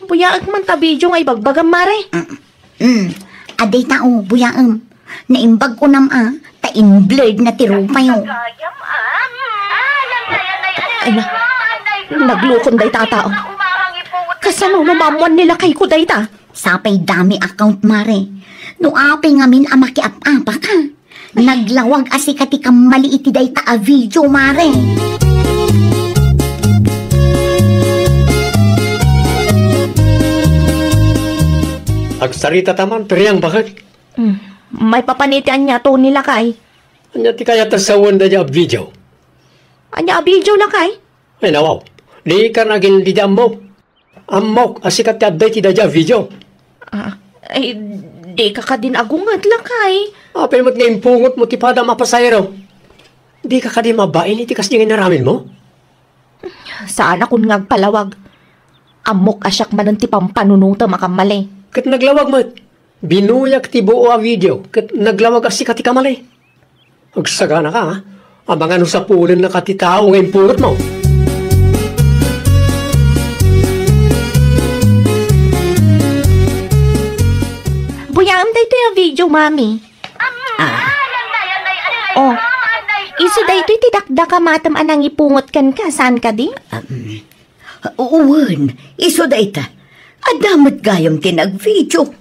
buyaek man ta video nga ibagbagam, Mare. Mm, mm. Adda ita, o, buyaem. Naimbag kunam a, ta in-blurred na ti rupayo. Ay na, naglukon dayta a tao. Kasano no maammuan ni lakayko dayta? Sapay dami account, Mare. No apay ngamin a makiap-apaka. Naglawag a sika ti kammali iti dayta a video, Mare. Agsarita ta man, Periang, baket? Hmm. Maipapan iti ania, Tony, lakay? Ania ti kayat a sawen dayta a video? Ania a video, lakay? Ay, nawaw. Dikan agin-, didi ammo. Ammok a sika ti adda iti dayta a video. Ah, ay, dika kadin agunget, lakay. Apay met nga impungotmo ti padam a pasahero? Dika kadi mabain iti kasdi nga inaramidmo? Saanakon nga agpalawag. Ammok a siak manen ti pampanunotem a kammali. Ket naglawag met. Binuyak ti buo a video ket naglawag a sika ti kammali. Agsaganaka, a? Amangan no sapulennaka ti tao nga impungotmo. Buyaem daytoy a video, Mami. Ah. Oh, isu daytoy ti dakdakamatem a nangipungot kenka, saan kadi? Um, Wen, isu dayta. Adda met gayam ti nagvideo.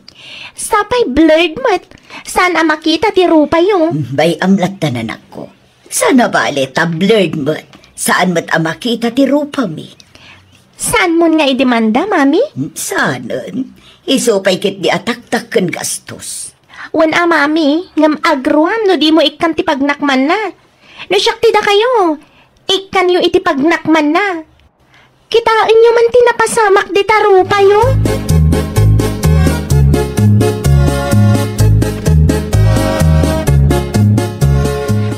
Sapay blurred met. Saan a makita ti rupayo. Bay-am latta, nanakko. Saan a bale ta blurred met. Saan met a makita ti rupami. Saanmon nga idemanda, Mami? Saanen. Isu pay ketdi a taktak ken gastos. Wen a, Mami, ngem agruam no dimo ikkan ti pagnakmanna. No siak ti dakayo, ikkanyo iti pagnakmanna. Kitaenyo man ti napasamak dita rupayo.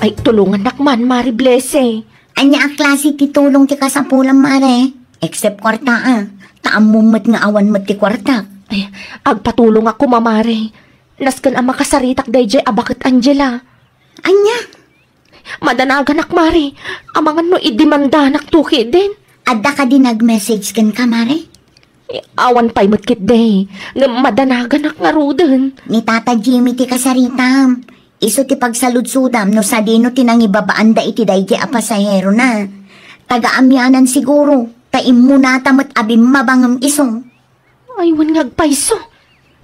Ay, tulongannak man, Mare Blessy. Ania a klase ti tulong ti kasapulam, Mare? Except kuarta, a. Ta ammom met nga awan met ti kuartak. Ay, agpatulongak koma, Mare. Nasken a makasaritak daydiay a baket Angela. Ania? Madanaganak, Mare. Amangan no idemandanak to ketdin. Adda kadi nag-message kenka, Mare? Eh, awan pay met ketdi. Ngem madanaganak ngaruden. Ni Tata Jimmy ti kasaritam. Isu ti pagsaludsodam no sadino ti nangibabaanda iti daydiay a pasaherona. Taga-amianan siguro, ta immunata met a bimmaba ngem isu. Ay, wen nga agpayso.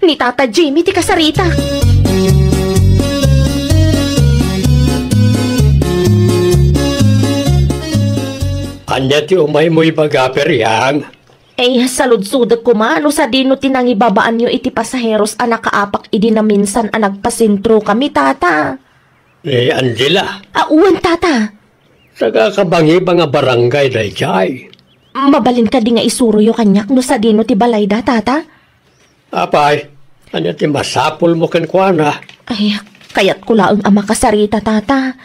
Ni Tata Jimmy ti kasarita. Ania ti umaymo ibaga, Periang? Eh, saludsodek koma no sadino ti nangibabaanyo iti pasaheros a nakaapak idi naminsan a nagpasentrokami, Tata. Ni Angela. Ah, wen, Tata. Taga-kabangibang a barangay daydiay. Mabalin kadi nga isuroyo kaniak no sadino ti balayda, Tata? Apay, ania ti masapulmo kenkuana? Ay, Kayatko laeng a makasarita, Tata.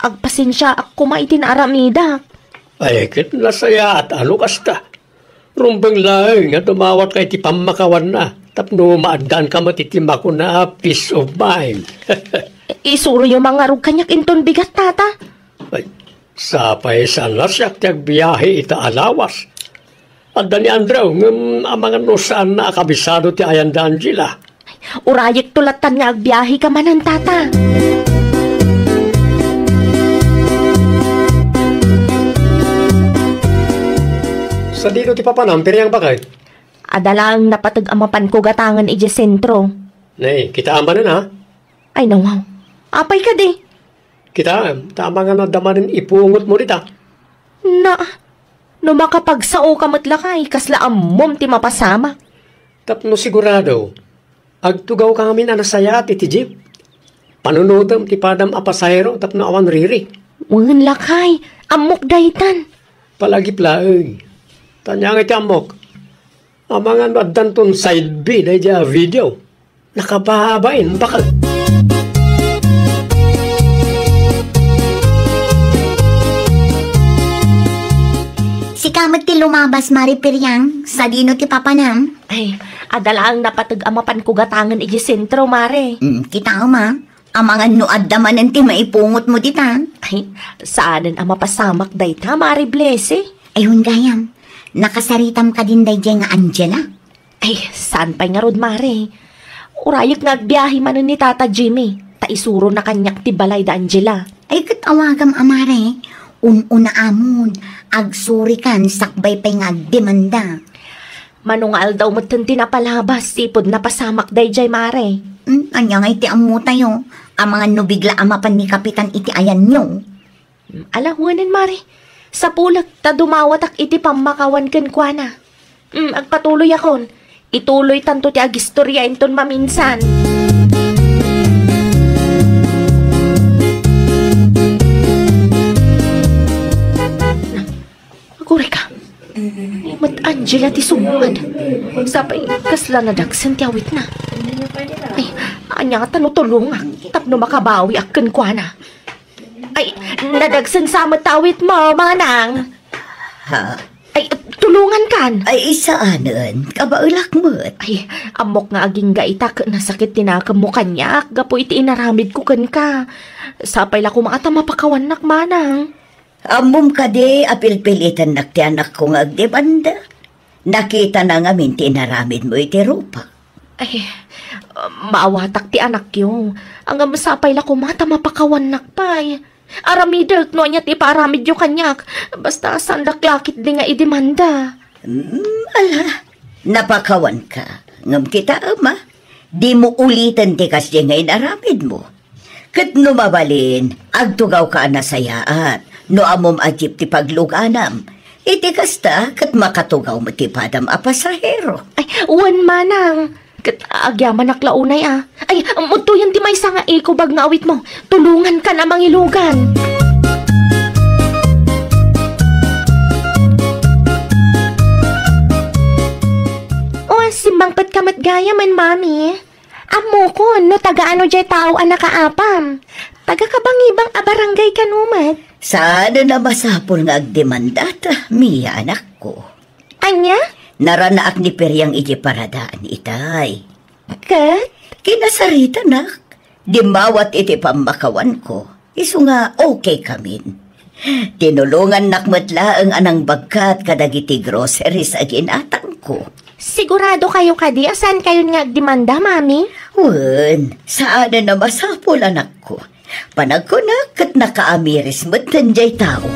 Agpasensiaak koma iti naaramidak. Ay, ket nasayaat a no kasta. Rumbeng laeng nga dumawatka iti pammakawanna tapno maaddaanka met iti makuna a peace of mind. Isuroyo mangarog kaniak inton bigat, Tata. Ay, sapay saan a siak ti agbiahe ita a lawas. Adda ni Andrew, ngem amangan no saanna a kabisado ti ayanda Angela. Urayekto lattan nga agbiaheka manen, Tata. Sadino ti papanam, Piriang, baket? Adda laeng napateg a mapanko gatangen idiay sentro. Nay, kitaem manen, ha? Ay, nawaw. Apay kadi? Kitaem, ta amangan adda manen ipungotmo dita. Na, no makapagsaoka met lakay, kasla ammom ti mapasamak. Tapno sigurado, agtugawka ngamin a nasayaat iti jeep. Panunotem ti padam a pasahero tapno awan riri. Wen lakay, ammok daytan. Palagip laeng. Ta ania ngay ti ammok? Amangan no addanton side B daydiay a video. Nakababain, baket. Sika met ti lumabas, Mare Piriang. Sadino ti papanam? Ay, adda laeng napateg a mapanko gatangen idiay sentro, Mare. Mm, kitaem a. Amangan no adda manen ti maipungotmo dita. Ay, saanen a mapasamak dayta, Mare Blessy. Ay, wen gayam. Nakasaritam kadin daydiay nga Angela? Ay, saan pay ngarud, Mare. Urayek nga agbiahe manen ni Tata Jimmy, ta isurona kaniak ti balay da Angela. Ay, ket awagam a Mare, un-una amon, agsurikan sakbay pay nga agdemanda. Mano nga aldaw metten ti napalabas, ti pud napasamak daydiay, Mare. Hmm, ania ngay ti ammotayo? Amangan no bigla a mapan ni Kapitan iti ayanyo. Ala, wenen, Mare. Sapulek ta dumawatak iti pammakawan kenkuana. Mm, agpatuloyakon. Ituloytanto ti agistoria inton maminsan. Agurayka. Ni met Angela ti sumungad. Sapay kasla nadagsen ti awitna. Ay, ania ngata no tulongak tapno makabawiak kenkuana? Ay, nadagsen sa met ti awitmo, manang. Ha? Ay, tulongankan. Ay, saanen. Kabaelak met. Ay, ammok nga agingga ita ket nasakit ti nakemmo kaniak gapu iti inaramidko kenka. Sapay la koma ta mapakawannak, manang. Ammom kadi a pilpilitennak ti anakko nga agdemanda? Nakitana ngamin ti inaramidmo iti rupa. Ay, maawatak ti anakyo. Ngem sapay la koma ta mapakawannak pay. Aramidek no ania ti ipaaramidyo kaniak. Basta saan laklakit di nga idemanda. Hmm, ala, napakawanka. Ngem kitaem a, dimo uliten ti kasdiay nga inaramidmo. Ket no mabalin, agtugawka a nasayaat no ammom a jeep ti pagluganam. Iti kasta, ket makatugaw met ti padam a pasahero. Ay, wen, manang. Ket agyamanak la unay a. Ay, mudtoyen ti maysa nga eco bag nga awitmo. Tulongankan a mangilugan. O, simmangpetka met gayam, Mami. Ammokon no taga ano jay tao a nakaapam. Taga Kabangibang a barangay kano met. Saan a masapul nga agdemandata, Mia, anakko. Ania? Naranaak ni Periang iti paradaan itay. Ket? Kinasaritanak. Dimmawat iti pammakawanko. Isu nga okay kamin. Tinulongannak met laeng a nangbagkat kadagiti groceries a ginatangko. Sigurado kayo kadi a saan kayon nga agdemanda, Mami? Wen, saanen a masapul, anakko. Panagkunak ket nakaamiris met daydiay tao.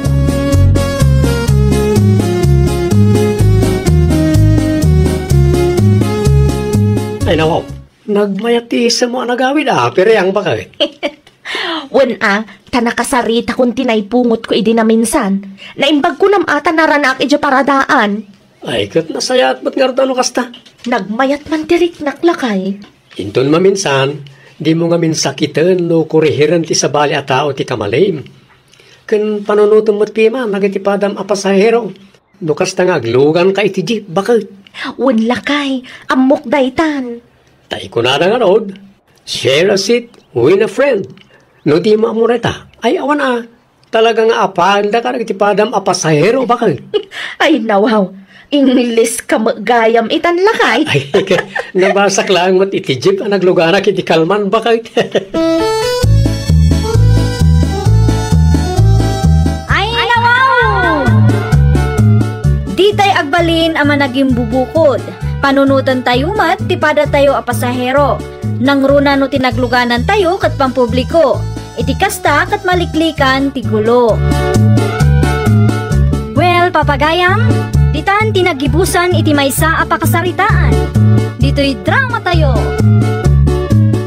Ay, nawaw. Nagmayat ti isemmo a nagawid, a, Periang, baket. Wen a, ta nakasaritakon ti naipungotko idi naminsan. Naimbag kunam a ta naranaak idiay paradaan. Ay, ket nasayaat met ngarud a no kasta. Nagmayat man ti riknak, lakay. Inton maminsan, dimo ngamin sakiten no kurihiren ti sabali a tao ti kamalim. Ken panunotem met piman dagiti padam a pasahero. No kasta nga agluganka iti jeep, baket. Wen, lakay, ammok daytan. Ta ikunada ngarud, Share a seat with a friend. No di mo ammo dayta, ay awan a. Talaga nga apaandaka dagiti padam a pasahero, baket. Ay, nawaw. Ingles ka met gayam itan, lakay. Ay, nabasak laeng met iti jeep a nagluganak iti kalman, baket. Ay, nawaw! Ditay agbalin a managimbubukod. Panunotentayo met ti padatayo a pasahero. Nangruna no ti nagluganantayo ket pampubliko. Iti kasta ket maliklikan ti gulo. Well, papagayam, ditan ti nagibusan iti maysa a pakasaritaan. Ditoy dramatayo.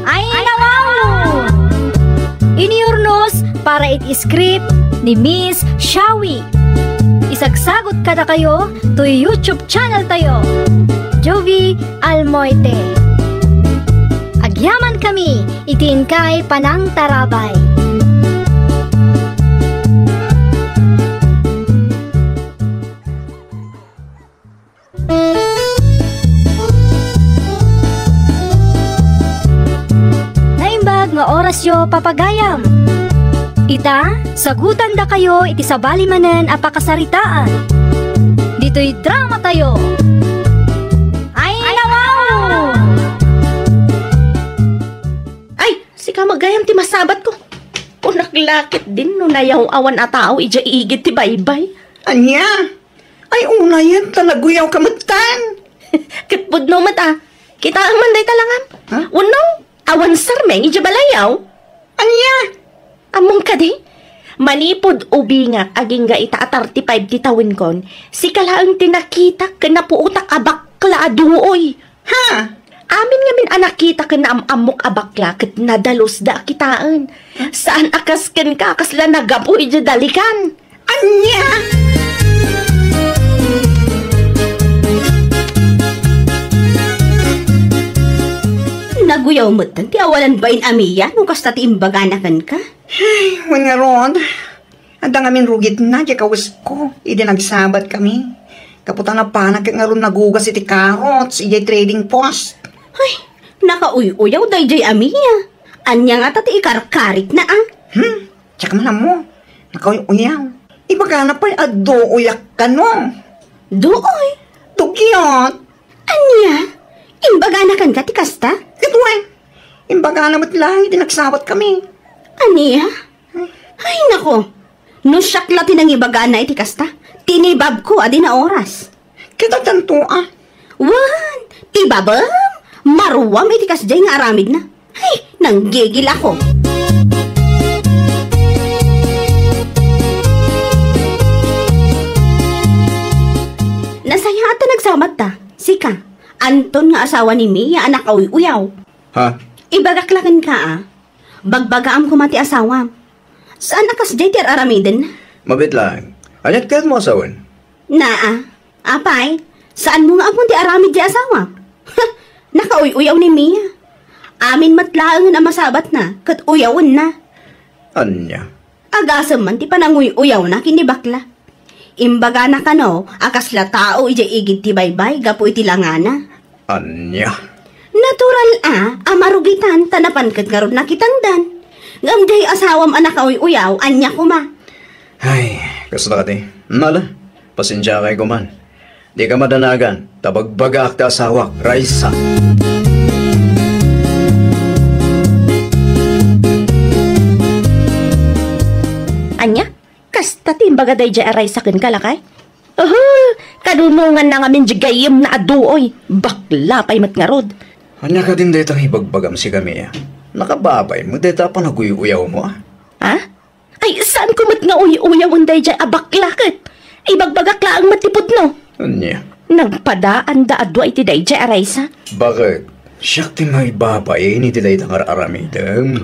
Ay, nawaw! Inurnos para iti script ni Miss Shawi. Isagsagot kadakayo toy YouTube channel tayo, Jovie Almoite. Agyaman kami iti inkay panangtarabay. Naimbag nga orasyo, papagayam. Ita, sagutandakayo iti sabali manen a pakasaritaan. Ditoy dramatayo. Ay, nawaw! Ay, sika met gayam ti masabatko. Kunak la ketdin no nayaw-awan a tao idiay igid ti baybay. Ania? Ay, unayen ta naguyawka metten. Ket pudno met a. Kitaem man dayta langam. Ha? Wenno, awan sarmeng idiay balayaw. Ania? Ammom kadi? Manipud ubingak agingga ita a thirty-five ti tawenkon, sika laeng ti nakitak ken napuotak a bakla a duoy. Ha? Amin ngamin a nakita ken naam-ammok a bakla ket nadalus da a kitaen. Saan a kas kenka a kasla naggapu idiay dalikan. Ania? Naguyaw metten ti awanan bain a Mia no kasta ti imbagana kenka. Ay, wen ngarud, adda ngamin rugitna diay kawesko idi nagsabatkami. Gapu ta napanak ket ngarud nagugas iti carrots idiay trading post. Ay, nakauy-uyaw daydiay a Mia. Ania ngata ti ikarkarikna a? Hmm, diak man ammo. Nakauy-uyaw. Ibagana pay a duoyak kano. Duoy? Dugyot. Ania? Imbagana kenka ti kasta? Ket wen, imbagana met laeng idi nagsabatkami. Ania? Ay, nako. No siak la ti nangibagana iti kasta, tinibabko a di naoras. Ket addanto a. Wen, ti babem, maruam iti kasdiay nga aramidna. Ay, nanggigilako. Nasayaat ta nagsabatta. Sika, Anton nga asawa ni Mia a nakauy-uyaw. Ha? Ibagak la kenka a. Bagbagaam koma ti asawam. Saan a kasdiay ti ar-aramiden? Mabiit laeng. Aniat kayatmo a sawen? Naa. Apay, saanmo nga ammon ti aramid ti asawam? Nakauy-uyaw ni Mia. Amin met laengen a masabatna ket uyawenna. Ania? Agasem man ti pananguy-uyawna ken ni bakla. Imbagana kano a kasla tao idiay igid ti baybay gapu iti langana. Ania? Natural a, a marugitan ta napan ket ngarud nakitangdan. Ngem diay asawam a nakauy-uyaw, ania koma? Ay, kasta kadi. Nala, pasensiakay koman. Dika madanagan, ta bagbagaak ti asawak, Raisa. Ania? Kasta ti imbaga daydiay a Raisa kenka, lakay? Oho, kadunonganna ngamin diay gayyemna a duoy. Bakla pay met ngarud. Ania kadin dayta nga ibagbagam, sika Mia? Nakababay met dayta a panaguy-uyawmo a. Ha? Ay, saanko met nga uy-uyawen daydiay a bakla ket ibagbagak laeng met ti pudno. Ania? Nagpadaanda a dua iti daydiay a Raisa. Baket? Siak ti maibabain iti dayta nga ar-aramidem.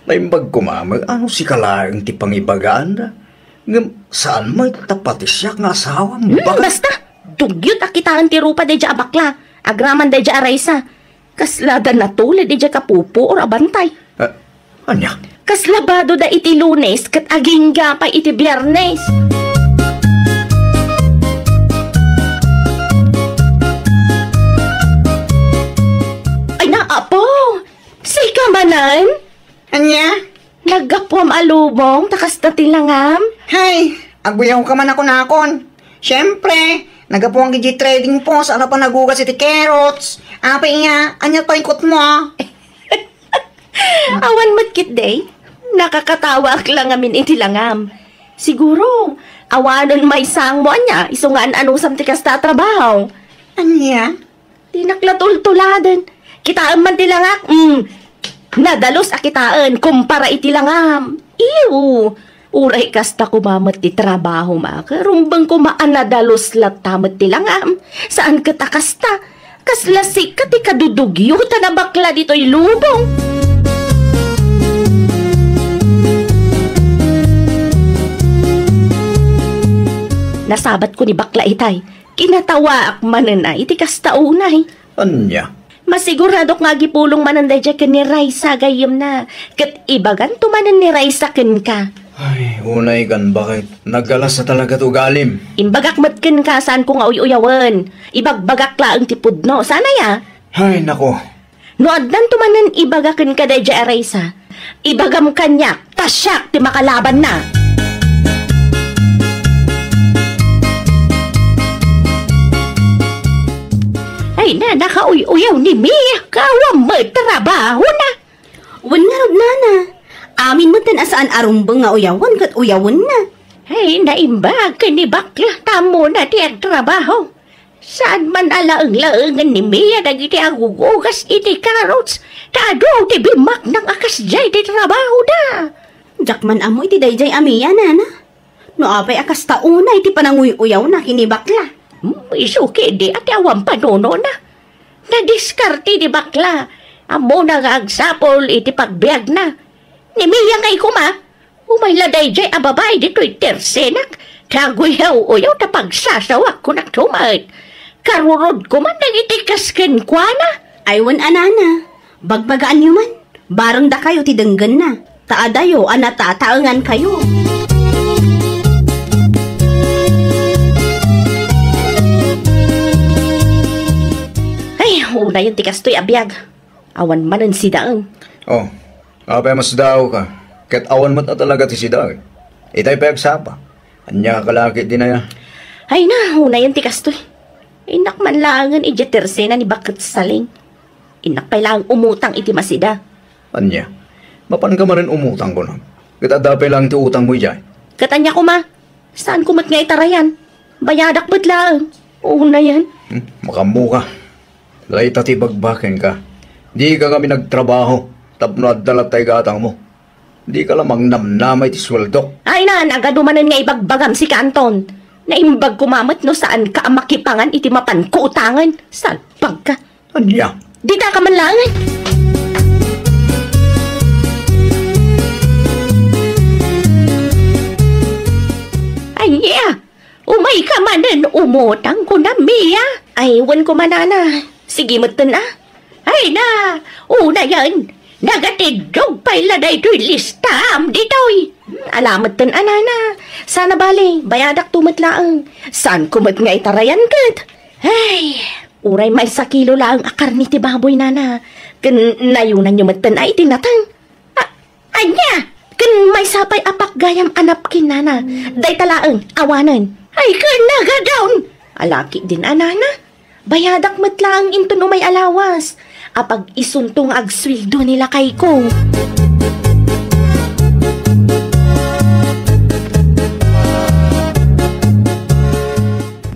Naimbag koma met a no sika laeng ti pangibagaanda. Ngem saan met ta pati siak nga asawam. Hmm, baket? Basta, dugyot a kitaen ti rupa daydiay a bakla. Agraman daydiay a Raisa. Kaslada natulid idiay kapupuor a bantay. Ah, ania? Kasla badoda iti Lunes ket agingga pay iti Biernes. Ay, naapo! Sika Anan? Ania? Naggapuam a lubong, ta kasta ti langam? Hay, aguyawka man a kunakon. Siempre, naggapuan iti trading post, ano pa nagugas iti carrots. Apay iya, ania pay ikotmo? Awan met ketdi. Nakakatawaak la ngamin iti langam. Siguro, awanen maysangmo ania, isu nga an-anusam ti kasta a trabaho. Ania? Dinak la tultuladen. Kitaem man ti langak, mm, nadalus a kitaen kumpara iti langam. Iyo, uray kasta koma met ti trabahom a, rumbeng koma a nadalus latta met ti langam. Saan ket a kasta. Kasla sika ti kadudugyotan a bakla ditoy lubong. Nasabatko ni bakla itay. Kinatawaak manen a iti kasta unay. Ania? Masiguradok nga agipulong manen daydiay ken ni Raisa gayyemna. Ket ibaganto manen ni Raisa kenka. Ay, unay kan bakit? Naggalas a talaga ti ugalim. Imbagak met kenka, saanko nga uy-uyawen. Ibagbagak laeng ti pudno. Saan aya? Ay, nako. No addanto manen ibaga kenka daydiay a Raisa, ibagam kaniak ta siak ti makalabanna. Ay na, nakauy-uyaw ni Mia, kawan met trabahona. Wen ngarud, nana. Amin met a saan a rumbeng nga uyawen ket uyawenna. Ay, naimbag ken ni bakla ta ammona ti agtrabaho. Saan man a laeng-laengen ni Mia dagiti agugugas iti carrots, ta adu ti bimmaknang a kasdiay ti trabahoda. Diak man ammo iti daydiay a Mia, nana. No apay a kasta unay ti pananguy-uyawna ken ni bakla. Hmm, isu ketdi a ti awan panunona. Nadiskarte ni bakla. Ammona nga agsapul iti pagbiagna. Ni Mia ngay koma, umay la daydiay a babai ditoy tersenak, ta aguyaw-uyaw ta pagsasawak, kunak met. Karurodko man dagiti kas kenkuana. Ay wen a nana, bagbagaanyo man, bareng dakayo ti denggenna, ta adayo a natataengankayo. Ay, unayen ti kastoy a biag. Awan manen sidaen. Oh, apay a masdaawka? Ket awan met a talaga ti sidaen. Itay pay agsapa. Ania ka la ketdin aya? Ay na, unayen ti kastoy. Innak man laengen idiay tersena ni Baket Saling. Innak pay laeng umutang iti masida. Ania? Mapanka manen umutang kunam? Ket adda pay laeng ti utangmo idiay? Ket ania koma? Saanko met nga itarayan? Bayadak met laeng. Unayen. Hmm, makammoka. Layta ti ibagbakenka. Dika ngamin agtrabaho tapno adda latta igatangmo. Dika la mangnamnama iti sueldok. Ay na, nagadu manen nga ibagbagam, sika Anton. Naimbag koma met no saanka a makipangan iti mapanko utangen. Salpagka. Ania? Ditaka man laeng. Ania? Umayka manen umutang kunam, Mia? Ay, wen koma, nana. Sige metten a. Ay na, unayen, nagatiddog pay la daytoy listaam ditoy. Hmm, ala metten a, nana. Sana bale, bayadakto met laeng. Saanko met nga itarayan ket? Ay, uray maysa kilo laeng a karne ti baboy, nana. Ken nayunanyo metten a iti nateng. A-, ania? Ken maysa pay a pakgayam a napkin, nana. Dayta laeng, awanen. Ay, ken nagadawn. Ala ketdin a, nana. Bayadak met laeng inton umay a lawas. Apag-isunto nga agsueldo ni lakayko.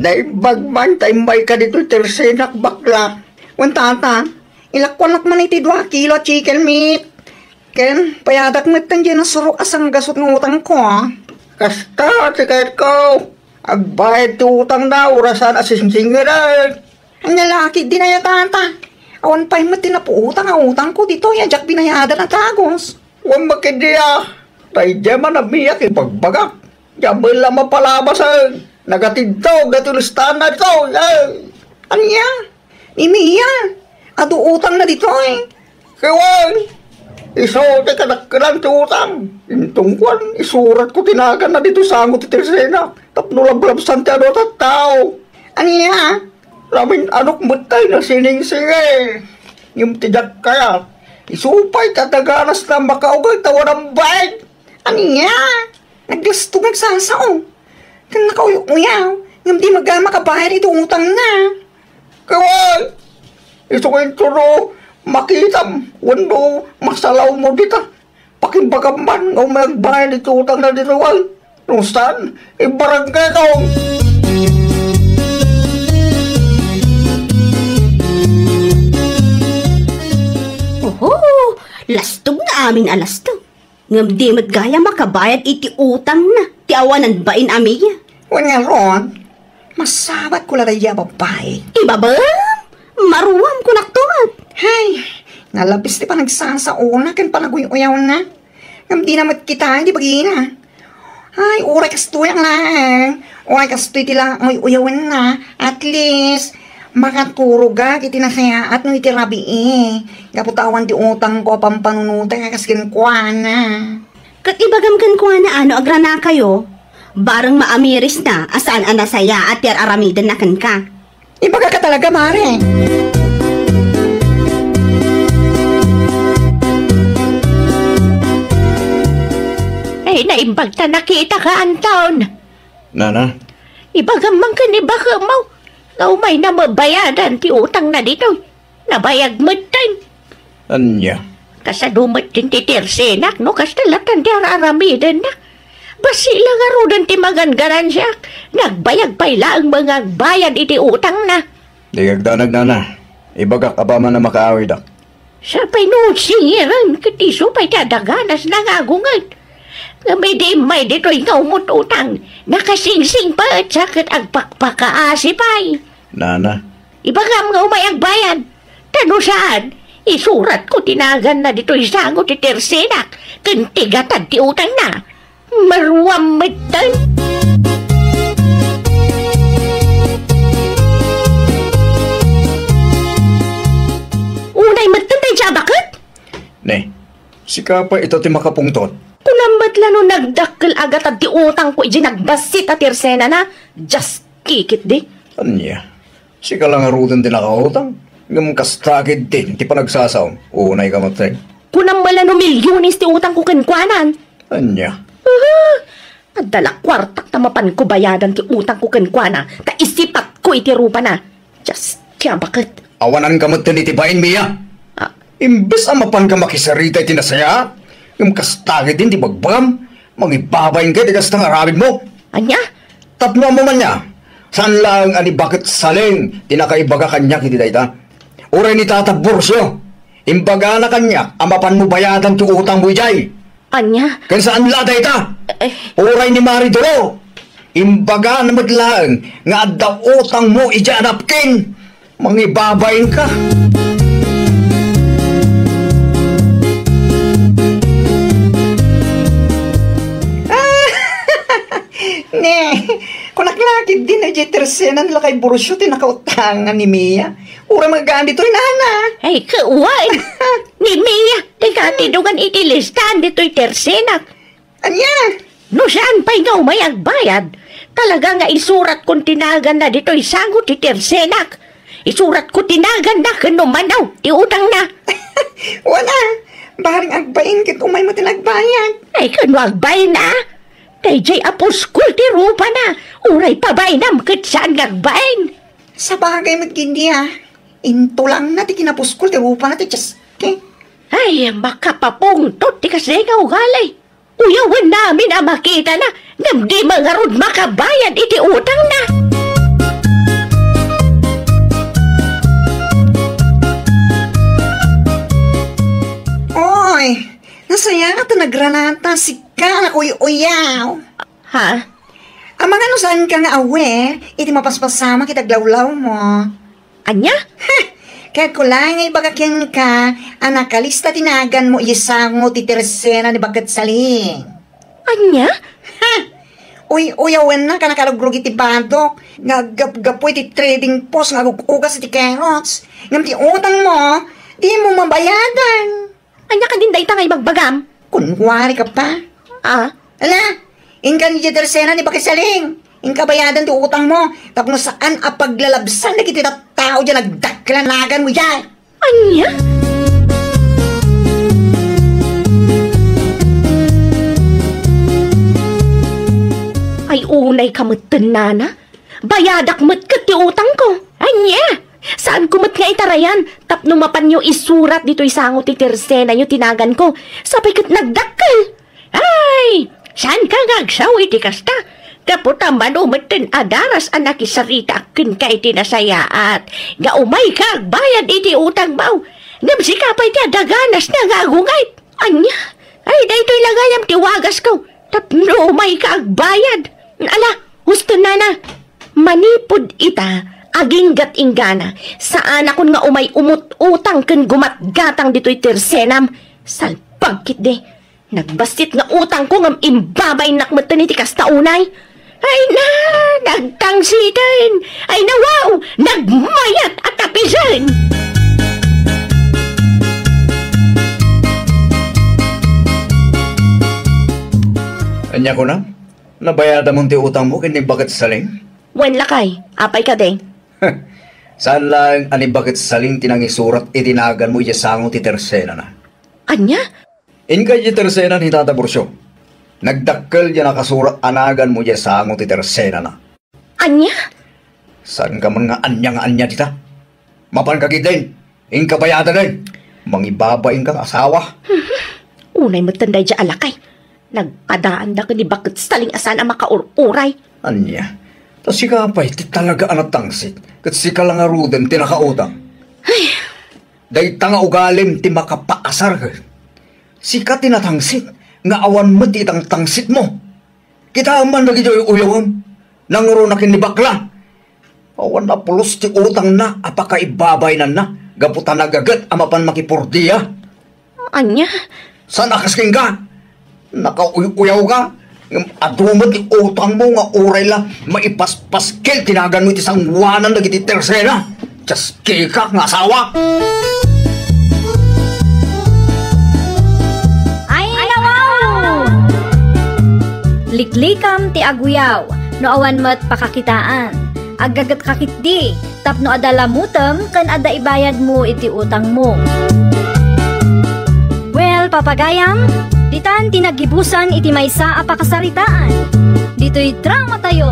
Naimbag man ta immayka ditoy tersenak, bakla. Wen tata, ilakuanak man iti dua kilo a chicken meat. Ken, payadak met diay nasurok a sanggasut nga utangko, a. Kasta ti kayatko. Agbayad ti utangna, uray saan a singsingir. Ania la ketdin aya, tata? Awan pay met ti napuutang a utangko ditoy a diak binayadan a dagus. Wen met ketdi a. Daydiay man a Mia ti ibagbagak. Diak met la mapalabasen. Nagatiddog daytoy listaanna ditoy. Eh, ania? Ni Mia, adu utangna ditoy. Ket wen, isu ti kadakkelan ti utang. Inton kuan, isuratko ti naganna ditoy sango ti tersena tapno lablabsan ti adu a tattao. Ania? Namin-anok met tay nasiningsingir. Ngem ti diak kayat, Isu pay ti adda ganasna a makaugay ta awan bain. Ania? Naglastog nga agsasao. Ken nakauy-uyaw, ngem di met gayam makabayad iti utangna. Kaway! Isu nga intono makitam wenno masalawmo dita. Pakibagam man nga umay agbayad iti utangna ditoy, kaway. No saan, ibarangayko. Oho! Lastog nga amin a lastog. Ngem di met gayam makabayad iti utangna ti awanan bain a Mia. Wen ngarud, masabatko la daydi a babbai. Ibabem! Maruamko nakto met. Hay, nalabis ti panagsasaona ken panaguy-uyawna. Ngem dina met kitaen ti bagina. Ay, uray kastoy laeng. Uray kastoy ti la-, uy-uyawenna. At least, makaturogak iti nasayaat no iti rabii. Gapu ta awan ti utangko a pampanunotek a kas kenkuana. Ket ibagam kenkuana a no agranakayo, bareng maamirisna a saan a nasayaat ti ar-aramidenna kenka. Ibagaka talaga, mare. Ay, naimbag ta nakitaka, Anton. Nana? Ibagam man ken ni bakemo nga umayna mabayadan ti utangna ditoy. Nabayag metten. Ania? Kasano met ti tersenak no kasta latta ti ar-aramidenna? Bassit la ngaruden ti mangangganansiak. Nagbayag pay laeng nga agbayad iti utangna. Di agdanag, nana. Ibagak apaman a makaawidek. Sapay no singiren ket isu pay ti adda ganasna nga agunget. Ngem idi immay ditoy nga umut-utang, nakasingsing pay ket agpakpakaasi pay. Nana. Ibagam nga umay agbayad. Ta no saan, isuratko ti naganna ditoy sango ti tersenak ken ti gatad ti utangna. Maruam metten. Unay metten daydiay a baket? Ne, sika pay ita ti makapungtot. Kunam met la no nagdakkel a gatad ti utangko idiay nagbassit a tersenana. Dios, kikit di. Ania? Sika la ngaruden ti nakautang, ngem kasta ketdin ti panagsasaom. Unayka metten. Kunam met la no milyones ti utangko kenkuana. Ania? Aha! Adda la kuartak ta mapanko bayadan ti utangko kenkuana, ta isipatko iti rupana. Dios, ti a baket. Awananka metten iti bain, Mia. Ah. Imbes a mapanka makisarita iti nasayaat, ngem kasta ketdin ti bagbagam, mangibabainka iti kasta nga aramidmo. Ania? Tapno ammo man nia, saan laeng a ni Baket Saling ti nakaibaga kaniak iti dayta. Uray ni Tata Burcio, imbagana kaniak a mapanmo bayadan ti utangmo idiay. Ania? Ken saan la dayta. Eh. Uray ni Mari Doro, imbagana met laeng nga adda utangmo idiay a napkin. Mangibabainka. Ne, kunak la ketdin a idiay tersenan lakay Burcio ti nakautangan ni Mia. Uray magaan ditoy, nana. Ay, kawan. Ni Mia, ti katidungan iti listaan ditoy tersenak. Ania? No saan pay nga umay agbayad, talaga nga isuratko ti naganna ditoy sango ti tersenak. Isuratko ti naganna ken no mano ti utangna. Wala. Bareng agbain ket umay met ti nagbayad. Ay, ken no agbain a? Daydiay a puskol ti rupana. Uray pabainam ket saan nga agbain. Sabagay met ketdi a. Intulangna ti kinapuskol ti rupana ti Dios. Ay, makapapungtot ti kasdi nga ugali. Uyawenna amin a makitana, ngem di man ngarud makabayad iti utangna. Oy, nasayaat a nagranata, sika a nakuy-uyaw. Ha? Amangan no saanka nga aware iti mapaspasamak iti aglawlawmo. Ania? Ha! Ket kulang nga ibaga kenka a nakalista ti naganmo idiay sango ti tersena ni Baket Saling. Ania? Ha! Uy-uyawenna ka nakarugrug iti badok nga aggapgapu iti trading post nga agug-ugas iti carrots. Ngem ti utangmo, dimo mabayadan. Ania kadin dayta nga ibagbagam? Kunkuari ka pa? Ah? Ala, inkan idiay tersena ni Baket Saling. Inka bayadan ti utangmo, tapno saan a paglalabsan dagiti tattao diay nagdakkel a naganmo diay. Ania? Unay ka metten, nana. Bayadak met ket ti utangko. Ania? Saanko met nga itarayan tapno mapanyo isurat ditoy sango ti tersenayo ti naganko. Sapay ket nagdakkel. Ay, saanka nga agsaw iti kasta? Gapu ta mano metten a daras a nakisaritaak kenka iti nasayaat nga umayka agbayad iti utangmo. Ngem sika pay ti adda ganasna nga agungayt. Ania? Ay, daytoy la gayam ti wagasko tapno umayka agbayad. Ala, husto, nana. Manipud ita, aginggat-inggana, saanakon nga umay umut-utang ken gumatgatang ditoy tersenam. Salpag ketdi. Nagbassit nga utangko ngem imbabainnak metten iti kasta unay. Ay na, nagtangsiten! Ay na, wow! Nagmayat a tapisen! Ania kunam? Nabayadam ti utangmo ken ni Baket Saling? Wen, lakay, apay kadi? Saan laeng a ni Baket Saling ti nangisurat iti naganmo idiay sango ti tersenana. Ania? Inka idiay tersena ni Tata Burcio. Nagdakkel diay nakasurat a naganmo idiay sango ti tersenana. Ania? Saanka man nga ania nga ania dita? Mapanka ketdin, inka bayadaden. Mangibabainka nga asawa. Unay metten daydiay a lakay. Nagpadaanda ken ni Baket Saling a saan a makaur-uray. Ania? Ta sika pay ti talaga a natangsit, ket sika la ngaruden ti nakautang. Ay. Dayta nga ugalim ti makapaasar. Sika ti natangsit, nga awan met ti itangtangsitmo. Kitaem man dagiti uy-uyawem, nangruna ken ni bakla. Awan a pulos ti utangna a pakaibabainanna gapu ta nagaget a mapan makipordia. Ania? Saan a kas kenka? Nakauy-uyawka? Ngem adu met ti utangmo nga uray la maipaspaskil ti naganmo iti sangoanan dagiti tersena. Dios, kika nga asawa! Ay, nawaw! Liklikam ti aguyaw no awan met pakakitaan. Aggagetka ketdi tapno adda lamutem ken adda ibayadmo iti utangmo. Well, papagayam, ditan ti naggibusan iti maysa a pakasaritaan. Ditoy dramatayo.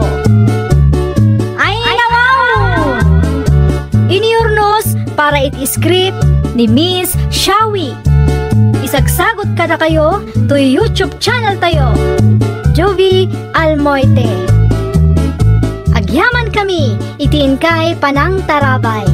Ay, nawaw! Iniurnos para iti script ni Miss Shawi. Isagsagot kadakayo toy YouTube channel tayo, Jovi Almoite. Agyaman kami iti inkay panangtarabay.